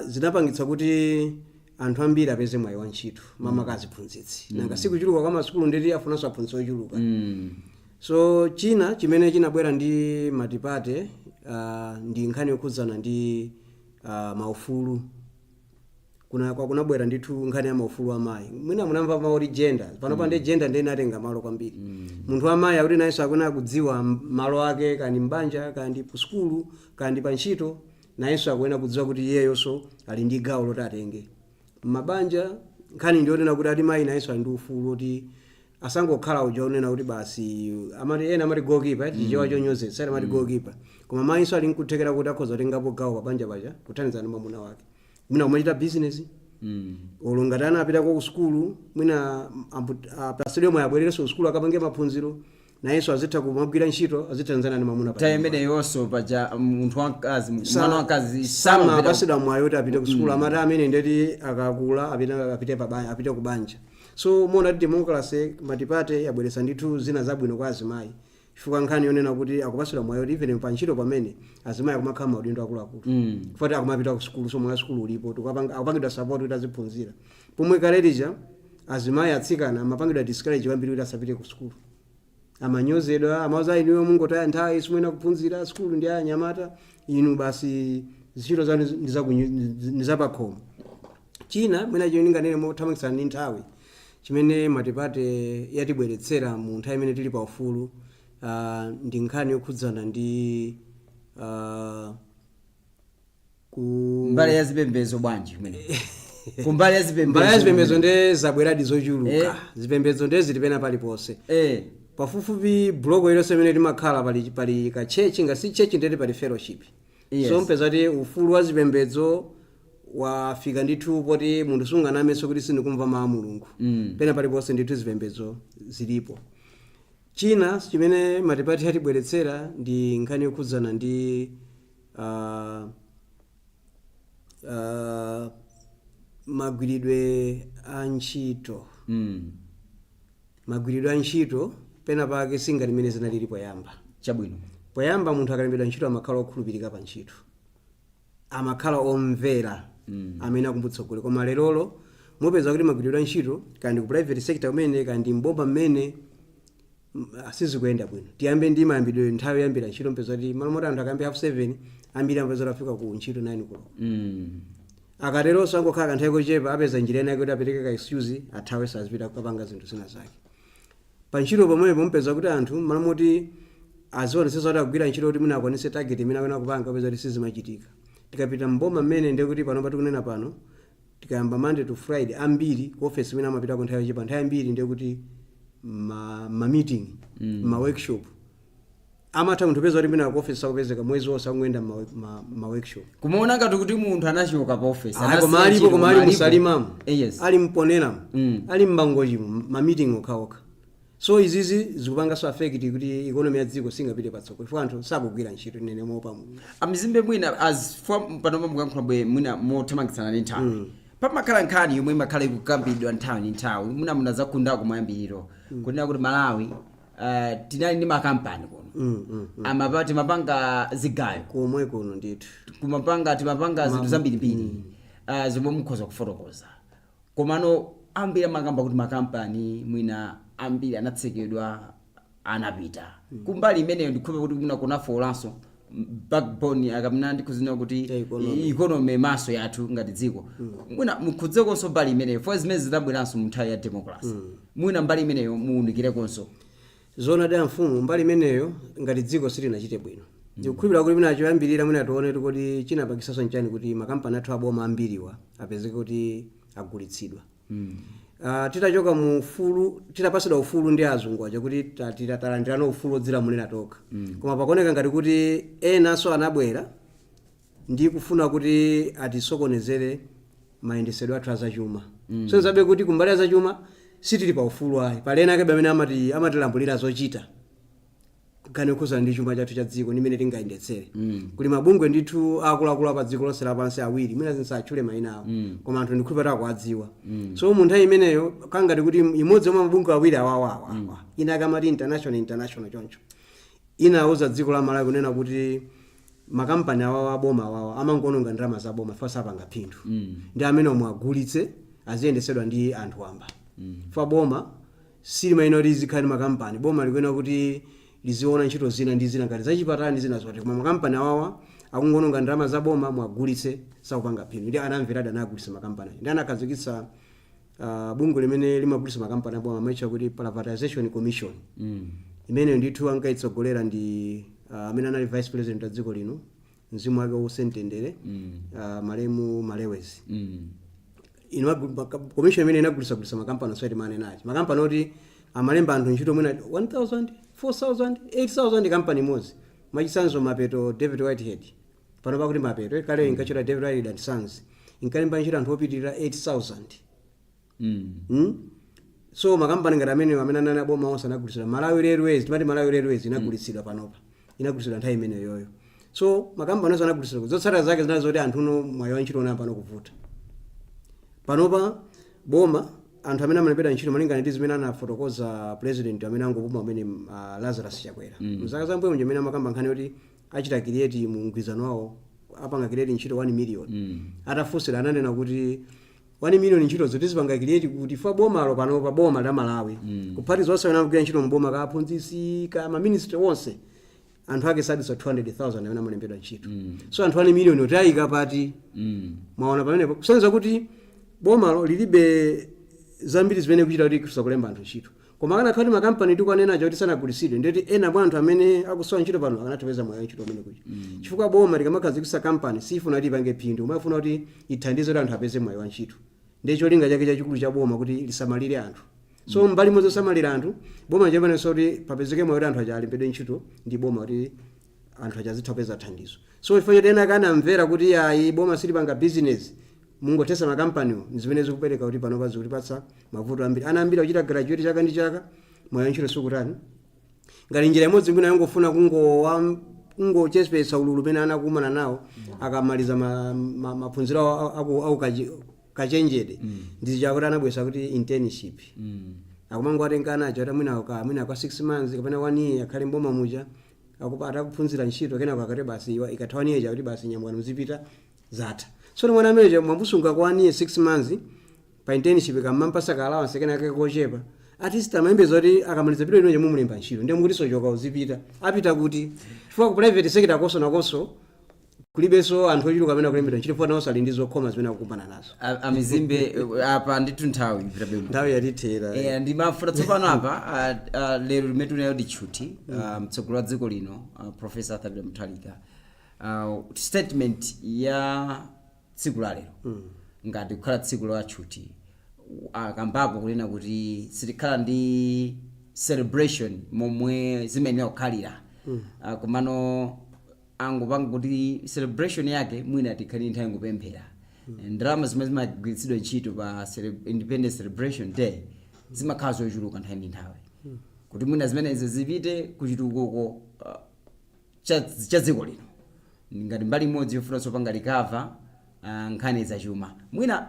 zinapangitsa kuti anthu ambiri apeze mwayi wa ntchito, mamaka aziphunzitsi. Nanga sikuchuluka kwa masukulu, ndeti afunanso aphunzitsi ochuluka. So china chimene chinabwera ndi multiparty ndi nkhani yokhudzana ndi maufulu. Kunabwera ndithu nkhani ya maufulu amayi. Mwina munamva mawu gender pano pa, ndi gender ndiye inatenga malo kwambiri. Munthu amayi akuti nayenso akuna kudziwa malo ake, kandi mbanja, kandi ku sukulu, kandi pa ntchito, nayenso akuyenera kudziwa kuti iyeyonso ali ndi gawo loti atenge m'mabanja. Nkhani ndiyonena kuti ati mayi nayenso ali ndi ufulu oti asangokhala uja unena kuti basi, amati ena amati goalkeeper, chichewa chonyozetsa, ena amati goalkeeper, koma mayinso ali nkuthekera kuti akhoza kutengapo gawo pabanja paja, kuthandizana ndi mwamuna wake, mwina kumachita business, olo ngati ana apitako ku sukulu, mwina apasidwe mwayi abwererenso ku sukulu akapange maphunziro, nayenso azitha kumagwira ntchito, azithandizana ndi mwamuna pa Nthawi nyumba. imeneyonso paja munthu wamkazi, mwana wamkazi sama samapita. Apasidwa mwayi kuti apite ku sukulu, amati amene ndeti akakula apite ku banja. So mona kuti democracy, multiparty yabweretsa ndithu zina zabwino kwa azimayi, chifukwa nkhani yonena kuti akupasidwa mwayi kuti even pa ntchito pamene azimayi akumakhala maudindo akuluakulu, chifukwa kuti akumapita ku sukulu, so mwayi wa sukulu ulipo, akupangidwa support kuti aziphunzira, pomwe kale lija azimayi, atsikana amapangidwa discourage kwambiri kuti asapite ku sukulu. Amanyozedwa, amauza, "Inuyo mungotaya nthawi, simwena kuphunzira, sukulu ndi anyamata inu, basi ntchito zanu ndi zapakhomo." China mwina chimene ndinganene mothamangitsana ndi nthawi, chimene multiparty yatibweretsera mu nthawi imene tili pa ufulu, ndi nkhani yokhudzana ndi ku Mbali ya zipembedzo bwanji kumene, kumbali ya zipembedzo? Mbali ya zipembedzo nde zabweradi zochuluka. Zipembedzo nde zili pena paliponse. Pafupifupi block iliyonse imene timakhala pali ka church, ngati church ndeti pali fellowship. So mpeza kuti ufulu wa zipembedzo wafika ndithu poti munthu sunganamenso kuti sindikumva mawu a Mulungu. Pena paliponse ndithu zipembedzo zilipo. China chimene multiparty yatibweretsera ndi nkhani yokhudzana ndi magwiridwe a ntchito. Magwiridwe a ntchito pena pake singati mmene zinalili poyamba. Poyamba munthu akalembedwa ntchito amakhala okhulupirika pa ntchito, amakhala omvera amene akumbutsogolera. Koma lerolo mupeza kuti magwiridwe a ntchito, kandi ku private sector kumene, kandi mboma mmene, sizikuyenda bwino. Tiyambe ndi mayambidwe, nthawi yoyambira ntchito. Mpeza kuti malo moti anthu akayambe 7:30, ambiri amapeza kuti afika ku ntchito 9 koloko. Akateronso angokhala kanthawi kochepa, apeza njira ina kuti apereke ka excuse, athawe, sazipita kukapanga zinthu zina zake pa ntchito pomwepo. Mpeza kuti anthu malo moti azionetsetsa kuti akugwira ntchito kuti mwina akwanitse target imene akuyena kupanga, apeza kuti sizimachitika. Tikapita mboma mmene, ndiye kuti pano patikunena pano, tikayamba Monday to Friday, ambiri ku office imene amapitako nthawi yochepa. Nthawi ambiri ndiye kuti ma meeting, ma workshop. Amatha munthu peza kuti mwina ku office sakupezeka mwezi wonse, akungoyenda ma workshop. Kumaona ngati kuti munthu anachoka pa office. Ayi, anasiya koma alipo. ntchito, Koma ali musalimamo, Yes. ali mponelamo, ali mmangochimo, ma meeting okhaokha. So izizi zikupanganso affect kuti economy ya dziko singapite patsogolo chifukwa anthu sakugwira ntchito, tinene moopa Mulungu. Amizimbe, mwina as for panopa mukuyankhula bwe mwina mothamangitsana ndi nthawi, pamakhala nkhani yomwe imakhala ikukambidwa nthawi ndi nthawi, mwina munazakundako mayambiriro, kunena kuti Malawi, tinali ndi makampani kuno, amapa timapanga zigayo komwe kuno ndithu. Kumapanga, timapanga zinthu zambirimbiri zomwe mukhoza kufotokoza. Komano ambiri amakamba kuti makampani mwina ambiri anatsekedwa, anapita. Kumbali imeneyo ndikhulupira kuti mwina kunafowolanso backbone akamena ndikuzina kuti Ya economy. Economy maso yathu ngati dziko. Mwina mukhudzekonso mbali imeneyo fo zimene zinabweranso mu nthawi ya democracy. Mwina mbali imeneyo muwunikirekonso. Zoona da mfumu, mbali imeneyo ngati dziko silinachite bwino. Ndikukhulupirira kuti mwina choyambirira, mwina tione kuti chinapangisanso nchani kuti makampani athu aboma ambiriwa apezeke kuti agulitsidwa. Titachoka mu ufulu, titapasidwa ufulu ndi azungu aja kuti talandirano ufulu odzilamulira tokha, koma pakuoneka ngati kuti enanso anabwera ndi kufuna kuti atisokonezere mayendesedwe athu azachuma. So zabe kuti kumbali ya zachuma sitili pa ufulu ayi. Pali ena ake amene amatilambulira zochita nkhani yokhuzana ndi chuma chathu cha dziko ndi imene tingayendetsere. Kuli mabungwe ndithu akuluakulu pa dziko lonse lapansi awiri, mwina zinsatchule mayina awo, koma anthu ndikhulupirira akuwadziwa. So mu nthawi imeneyo kangati kuti imodzi yomwe mabungwe awiri awawawa awa, ina akamati international choncho, inauza dziko la Malawi kunena kuti makampani awawa aboma awawa amangononga ndalama za boma, fa sapanga phindu, ndi amene omwe agulitse, aziyendesedwa ndi anthu wamba. Fa boma silimayenera kuti lizikhala ndi makampani. Boma likuyenera kuti liziona ntchito zina ndi zina ngati zachipatala ndi zina zote, koma makampani awawa akungononga ndalama za boma, mwagulitse, sakupanga phindu. Ndi anamveradi, anagulitsa makampani aja ndi anakhazikitsa bungwe limene limagulitsa makampani aboma, amaitcha kuti Privatization Commission. Imeneyo ndithu ankayitsogolera ndi amene anali vice president wa dziko lino, mzimu wake uuse mtendere, malemu Malewezi. Commission imene inagulitsagulitsa makampani osati manenachi, makampani oti amalemba anthu ntchito mwina 1000, 4000, 8000 kampani imodzi. Mwachitsanzo Mapeto David Whitehead, pano pakuti Mapeto, kale inkachita David Whitehead and Sons, inkalemba ntchito anthu opitirira 8000. So makampani ngati amenewo amene anali aboma onse anagulitsidwa. Malawi Railways, timati Malawi Railways, inagulitsidwa panopa, inagulitsidwa nthawi imeneyo yoyo. So makampani onse anagulitsidwa. Zotsatira zake zinali zoti anthu uno mwayi wa ntchito unayamba kuvuta. Panopa boma, anthu amene amalembedwa ntchito malingana ndi zimene anafotokoza president amene angopuma amene, Lazarus Chakwera, mzaka zambuyo mja, amene amakamba nkhani yoti achita create mu mgwirizano wawo, apanga create ntchito 1 million. Atafunsira ananena kuti 1 million ntchitozo tizipanga create kuti fa bomalo panopa, boma la Malawi, kuphatiza onse amene amagwira ntchito mboma, ka aphunzitsi, ka maministry onse, anthu ake sadisa 200,000 amene amalembedwa ntchito. So anthu 1 million otayika pati? Mwaona pamenepo, kusonyeza kuti bomalo lilibe zambiri zimene kuchita kuti kusakulemba anthu ntchito. Koma akanakhala kuti makampani tikuanenacho kuti sanagulitsidwe, ndeti ena mwa anthu amene akusowa ntchito pano akanatipeza mwayi ntchito umene kuja, chifukwa boma likamakhazikitsa kampani sifuna kuti ipange phindu, koma ifuna kuti ithandize kuti anthu apeze mwayi wa ntchito. Ndiye cholinga chake chachikulu cha boma kuti lisamalire anthu. So mbali imodzi yosamalira anthu, boma chapanenso kuti papezeke mwayi kuti anthu aja alembedwe ntchito ndi boma, kuti anthu aja azitha kupeza thandizo. So chifukwa choti ena akanamvera kuti ayi, boma silipanga business, mungothesa makampaniwo, zimene zikupereka kuti panopa zikutipatsa mavuto ambiri. Ana ambiri akuchita graduate chaka ndi chaka, mwayi ntchito sikutani. Ngati njira imodzi mwina yongofuna kungochepetsa ululu umene anakumana nawo akamaliza maphunziro awo aku kachenjede, ndi chakuti anabwesa kuti internship. Akumango atenga ana aja kuti mwina kwa 6 months kapena 1 year akhale mboma muja, atakuphunzira ntchito, kenako akati basi, ikatha 1 year chakuti basi, nyamukani muzipita, zatha. So mwana amene mwambusunga kwa 1 year 6 months pa internship, kamampasa ka allowance kenake kochepa, at least amayembeza kuti akamaliza pito inoje mumulemba ntchito. Ndiye mukuti sochoka uzipita, apita kuti? Chifukwa ku private sector koso nakonso kulibenso anthu ochuluka amene akulembedwa ntchito, chifukwa nawonso ali ndi zokhoma zimene akukumana nazo. Amizimbe, apa ndithu nthawi ipitabe. Nthawi yatithera. Ndimafuna tsopano apa, lero limene tunayo tchuti, mtsogoleri wa dziko lino, Professor Arthur Peter Mutharika, statement ya tsiku la lero ngati kukhala tsiku la tchuti, akambapo kunena kuti sitikhala ndi celebration momwe zimayenera kukhalira, komano angopanga kuti celebration yake mwina tikhale nthawi ngopemphera. Ndalama zimene zimagwiritsidwa ntchito pa Independence Celebration Day zimakhala zochuluka nthawi ndi nthawi, kuti mwina zimenezi zipite kuchitukuko cha dziko lino, ngati mbali imodzi yofuna sopanga recover nkhani zachuma. Mwina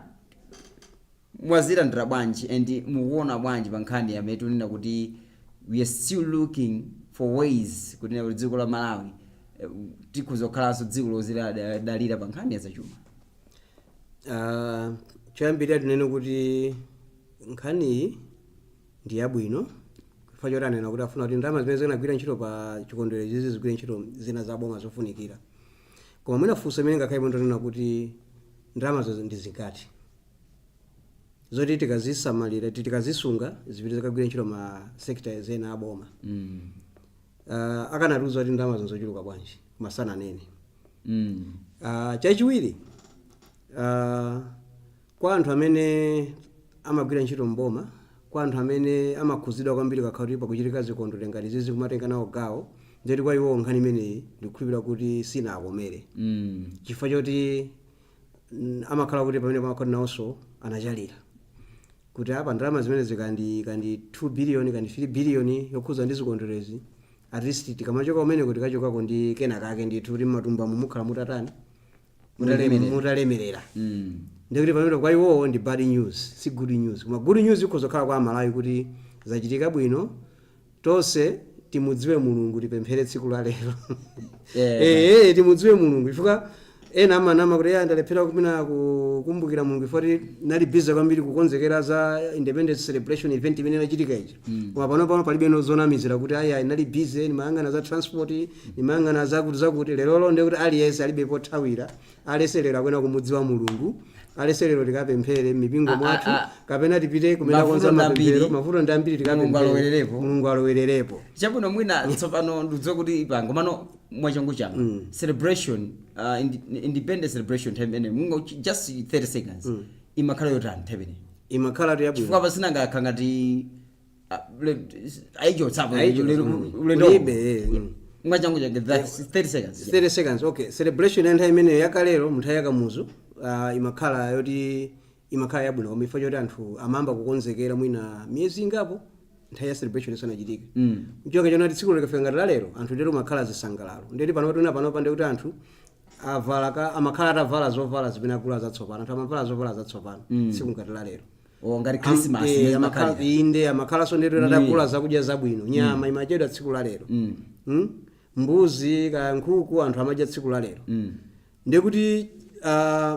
mwazilandira bwanji and mukuona bwanji pa nkhani yamene tunena kuti we are still looking for ways kunena kuti dziko la Malawi, tikhoza kukhalanso dziko lozidalira pa nkhani ya zachuma? Choyambirira tinene kuti nkhaniyi ndi yabwino, chifukwa choti anena kuti afuna kuti ndalama zimene zinagwira ntchito pa chikondwerero zizi zigwire ntchito zina za boma zofunikira. Koma mwina funso imene ngakhale ndonena kuti ndalamazo ndi zingati zoti tikazisamalira, tikazisunga, zipite zikagwire ntchito ma sectors ena a boma? Akanatiuza kuti ndalamazo nzochuluka bwanji, koma sananene. Chachiwiri, kwa anthu amene amagwira ntchito mboma, kwa anthu amene amakhuzidwa kwambiri kakhala kuti pakuchitika zikondwerero ngati zizi kumatenga nawo gawo, ndeti kwa iwowo nkhani imeneyi ndikukhulupirira kuti sinakomere, chifukwa choti amakhala kuti pamene pamakhala nawonso anachalira kuti apa ndalama zimene zikandi 2 billion kandi 3 billion yokhuza ndi zikondwerezi, at least tikamachoka kumeneko tikachokako ndi kenakake ndithu, kuti mmatumba mukhala mutatani? Mutalemerera. Mutalemerera. Ndikuti pamene kwa iwowo ndi bad news, si good news. Koma good news ikhoza kukhala kwa Amalawi kuti zachitika bwino, tonse timudziwe Mulungu, tipemphere tsiku la lero. Timudziwe Mulungu, chifukwa ena amanama kuti ya ndalephera kumene kukumbukira Mulungu chifukwa nali busy kwambiri kukonzekera za independence celebration event imene inachitika ija. Koma pano pano palibe no zonamizira kuti ayi, nali busy nimayang'ana za transport, nimayang'ana zakuti zakuti. Lerolo ndiye kuti aliyense alibe pothawira, aliyense lero akuyenera kumudziwa Mulungu, aliyense lero tikapemphere m'mipingo mwathu kapena tipite kumene Mavuto akonza ndi ambiri. mapemphero. Mavuto ndi ambiri. Mulungu Tikapemphere. alowererepo. Mulungu alowererepo. Chabwino, mwina tsopano ndikudziwa kuti ipango mano mwachangu changu, celebration, independence celebration nthawi imene mungo just 30 seconds, imakhala yotani nthawi imeneyi? Imakhala yabwino. Chifukwa pasinangakha ngati ayichotsapo. Ayichotsa, Ulendo. Kulibe, Mwachangu changu, that's 30 seconds. 30 seconds, okay. Celebration ya nthawi imeneyo yakalero, munthawi yakamuzu, imakhala yoti imakhala yabwino, koma ifo choti anthu amayamba kukonzekera mwina miyezi ingapo nthawi ya celebration isanachitike. Nchoka chonati tsiku likafika ngati la lero, anthu ndero makhala zisangalalo. Ndeti pano tuna panopa ndekuti anthu avala ka amakhala atavala zovala zimene agula zatsopano. Anthu amavala zovala zatsopano tsiku ngati la lero. O, ngati Christmas imene zimakhalira. Inde, amakhalanso ndetero atagula zakudya zabwino. Nyama imachedwa tsiku la lero. Mbuzi ka nkhuku anthu amadya tsiku la lero. Ndekuti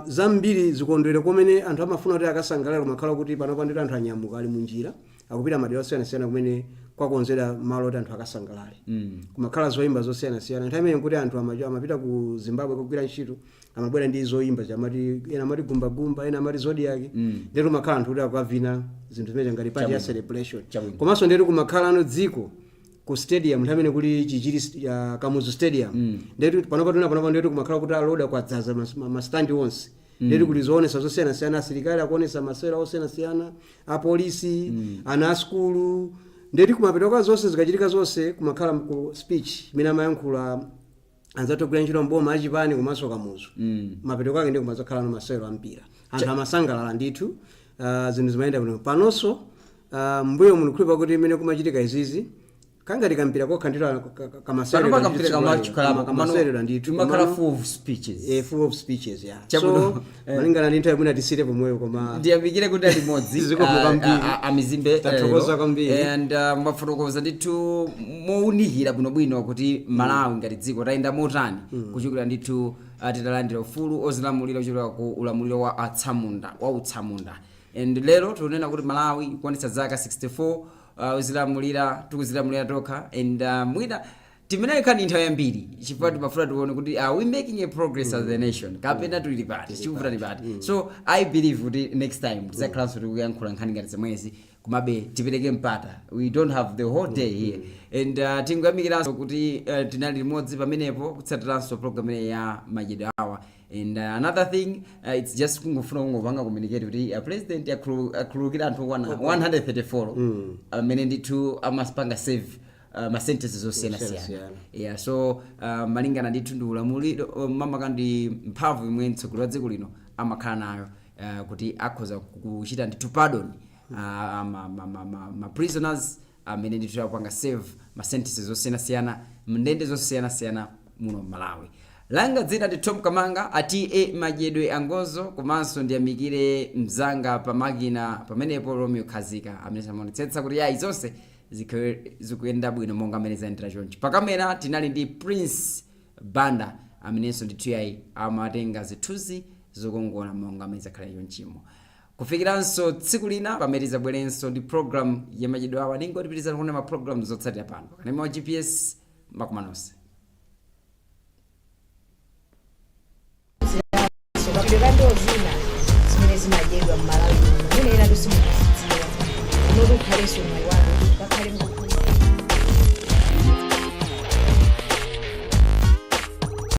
zambiri zikondwerero kumene anthu amafuna kuti akasangalale, kumakhala kuti panopa ndito anthu anyamuka, ali munjira akupita madera osiyanasiyana kumene kwakonzera malo oti anthu akasangalale. Kumakhala zoyimba zosiyanasiyana. Nthawi imene kuti anthu amapita ku Zimbabwe kugwira ntchito, amabwera ndi zoyimba, chamati ena amati gumbagumba, ena amati zodiac. Ndetu kumakhala anthu kuti akukavina zinthu zimene ngati party ya celebration. Komanso ndetu kumakhala ano dziko ku stadium, nthawi imene kuli Chichiri, Kamuzu Stadium. Ndetu panopa tuna panopa ndetu kumakhala kuti aloda kwadzaza mastandi onse. Ndetu kuli zoonesa zosiyanasiyana, asilikali akuonesa masewera osiyanasiyana, apolisi, ana asukulu. Ndeti kumapeto kwa zonse, zikachitika zonse, kumakhala ku speech imene amayankhula anzathu ogwira ntchito mboma, achipani komanso Kamuzu. Mapeto kwake ndi kumadzakhala no masewero ampira, anthu amasangalala ndithu. Zinthu zimayenda bwino. Panonso mbuyo muno khulupa kuti imene kumachitika izizi kangati kampira kokha ndithu Panopa kampira kamachikhalamo. Kamaseweredwa ndithu. Imakhala full of speeches. Full of speeches, yeah. Chabwino. So malingana ndi nthawi, mwina tisire pomweyo, koma Ndiyamikire kuti ali limodzi Zikomo kwambiri. Amizimbe. Tathokoza lero. kwambiri. And mwafotokoza ndithu mowunikira bwinobwino kuti Malawi ngati dziko tayenda motani kuchokera ndithu titalandira ufulu ozilamulira kuchokera ku ulamuliro wa atsamunda, wa utsamunda. And lero tikunena kuti Malawi ikuonetsa zaka 64 uzilamulira, tikuzilamulira tokha. And mwina timeneyo nkhani nthawi yambiri, chifukwa timafuna tione kuti are we making a progress as a nation kapena tili pati, chikuvutani pati. So I believe kuti next time tidzakhalanso tikuyankhula nkhani ngati zomwezi, komabe tipereke mpata, we don't have the whole day here. And tingoyamikiranso kuti tinali limodzi pamenepo kutsatiranso program ineyi ya Madyedwe Awa. And another thing, it's just kungofuna kungopanga communicate kuti president akhululukira anthu okwana 134 amene ndithu amapanga serve ma sentences osiyanasiyana. Osiyanasiyana. Yeah, so malingana ndithu ndi ulamuliro, mamaka ndi mphamvu imwe mtsogoleri wa dziko lino amakhala nayo, kuti akhoza kuchita ndithu pardon ma prisoners amene ndithu akupanga serve ma sentences osiyanasiyana mndende zosiyanasiyana muno Malawi. Langa dzina ndi Tom Kamanga, ati e Madyedwe Angozo. Komanso ndiyamikire mzanga pamakina pamenepo, Romeo Khazika, amene amaonetsetsa kuti yayi, zonse zikhale zikuyenda bwino monga amene zayendera chonchi. Pakamera tinali ndi Prince Banda, amenenso ndithu yayi amatenga zithunzi zokongola monga amene zakhala chonchimo. Kufikiranso tsiku lina pamene tizabwerenso ndi program ya Madyedwe Awa, ningotipitizani kuona ma program zotsatira pano kanema wa GPS. Makumanonse. Kapileka ndiwo zina zimene zimadyedwa m'Malawi muno, mwina ena simukuzidziwa. Unoti ukhalenso mwayi wanu, kakhale.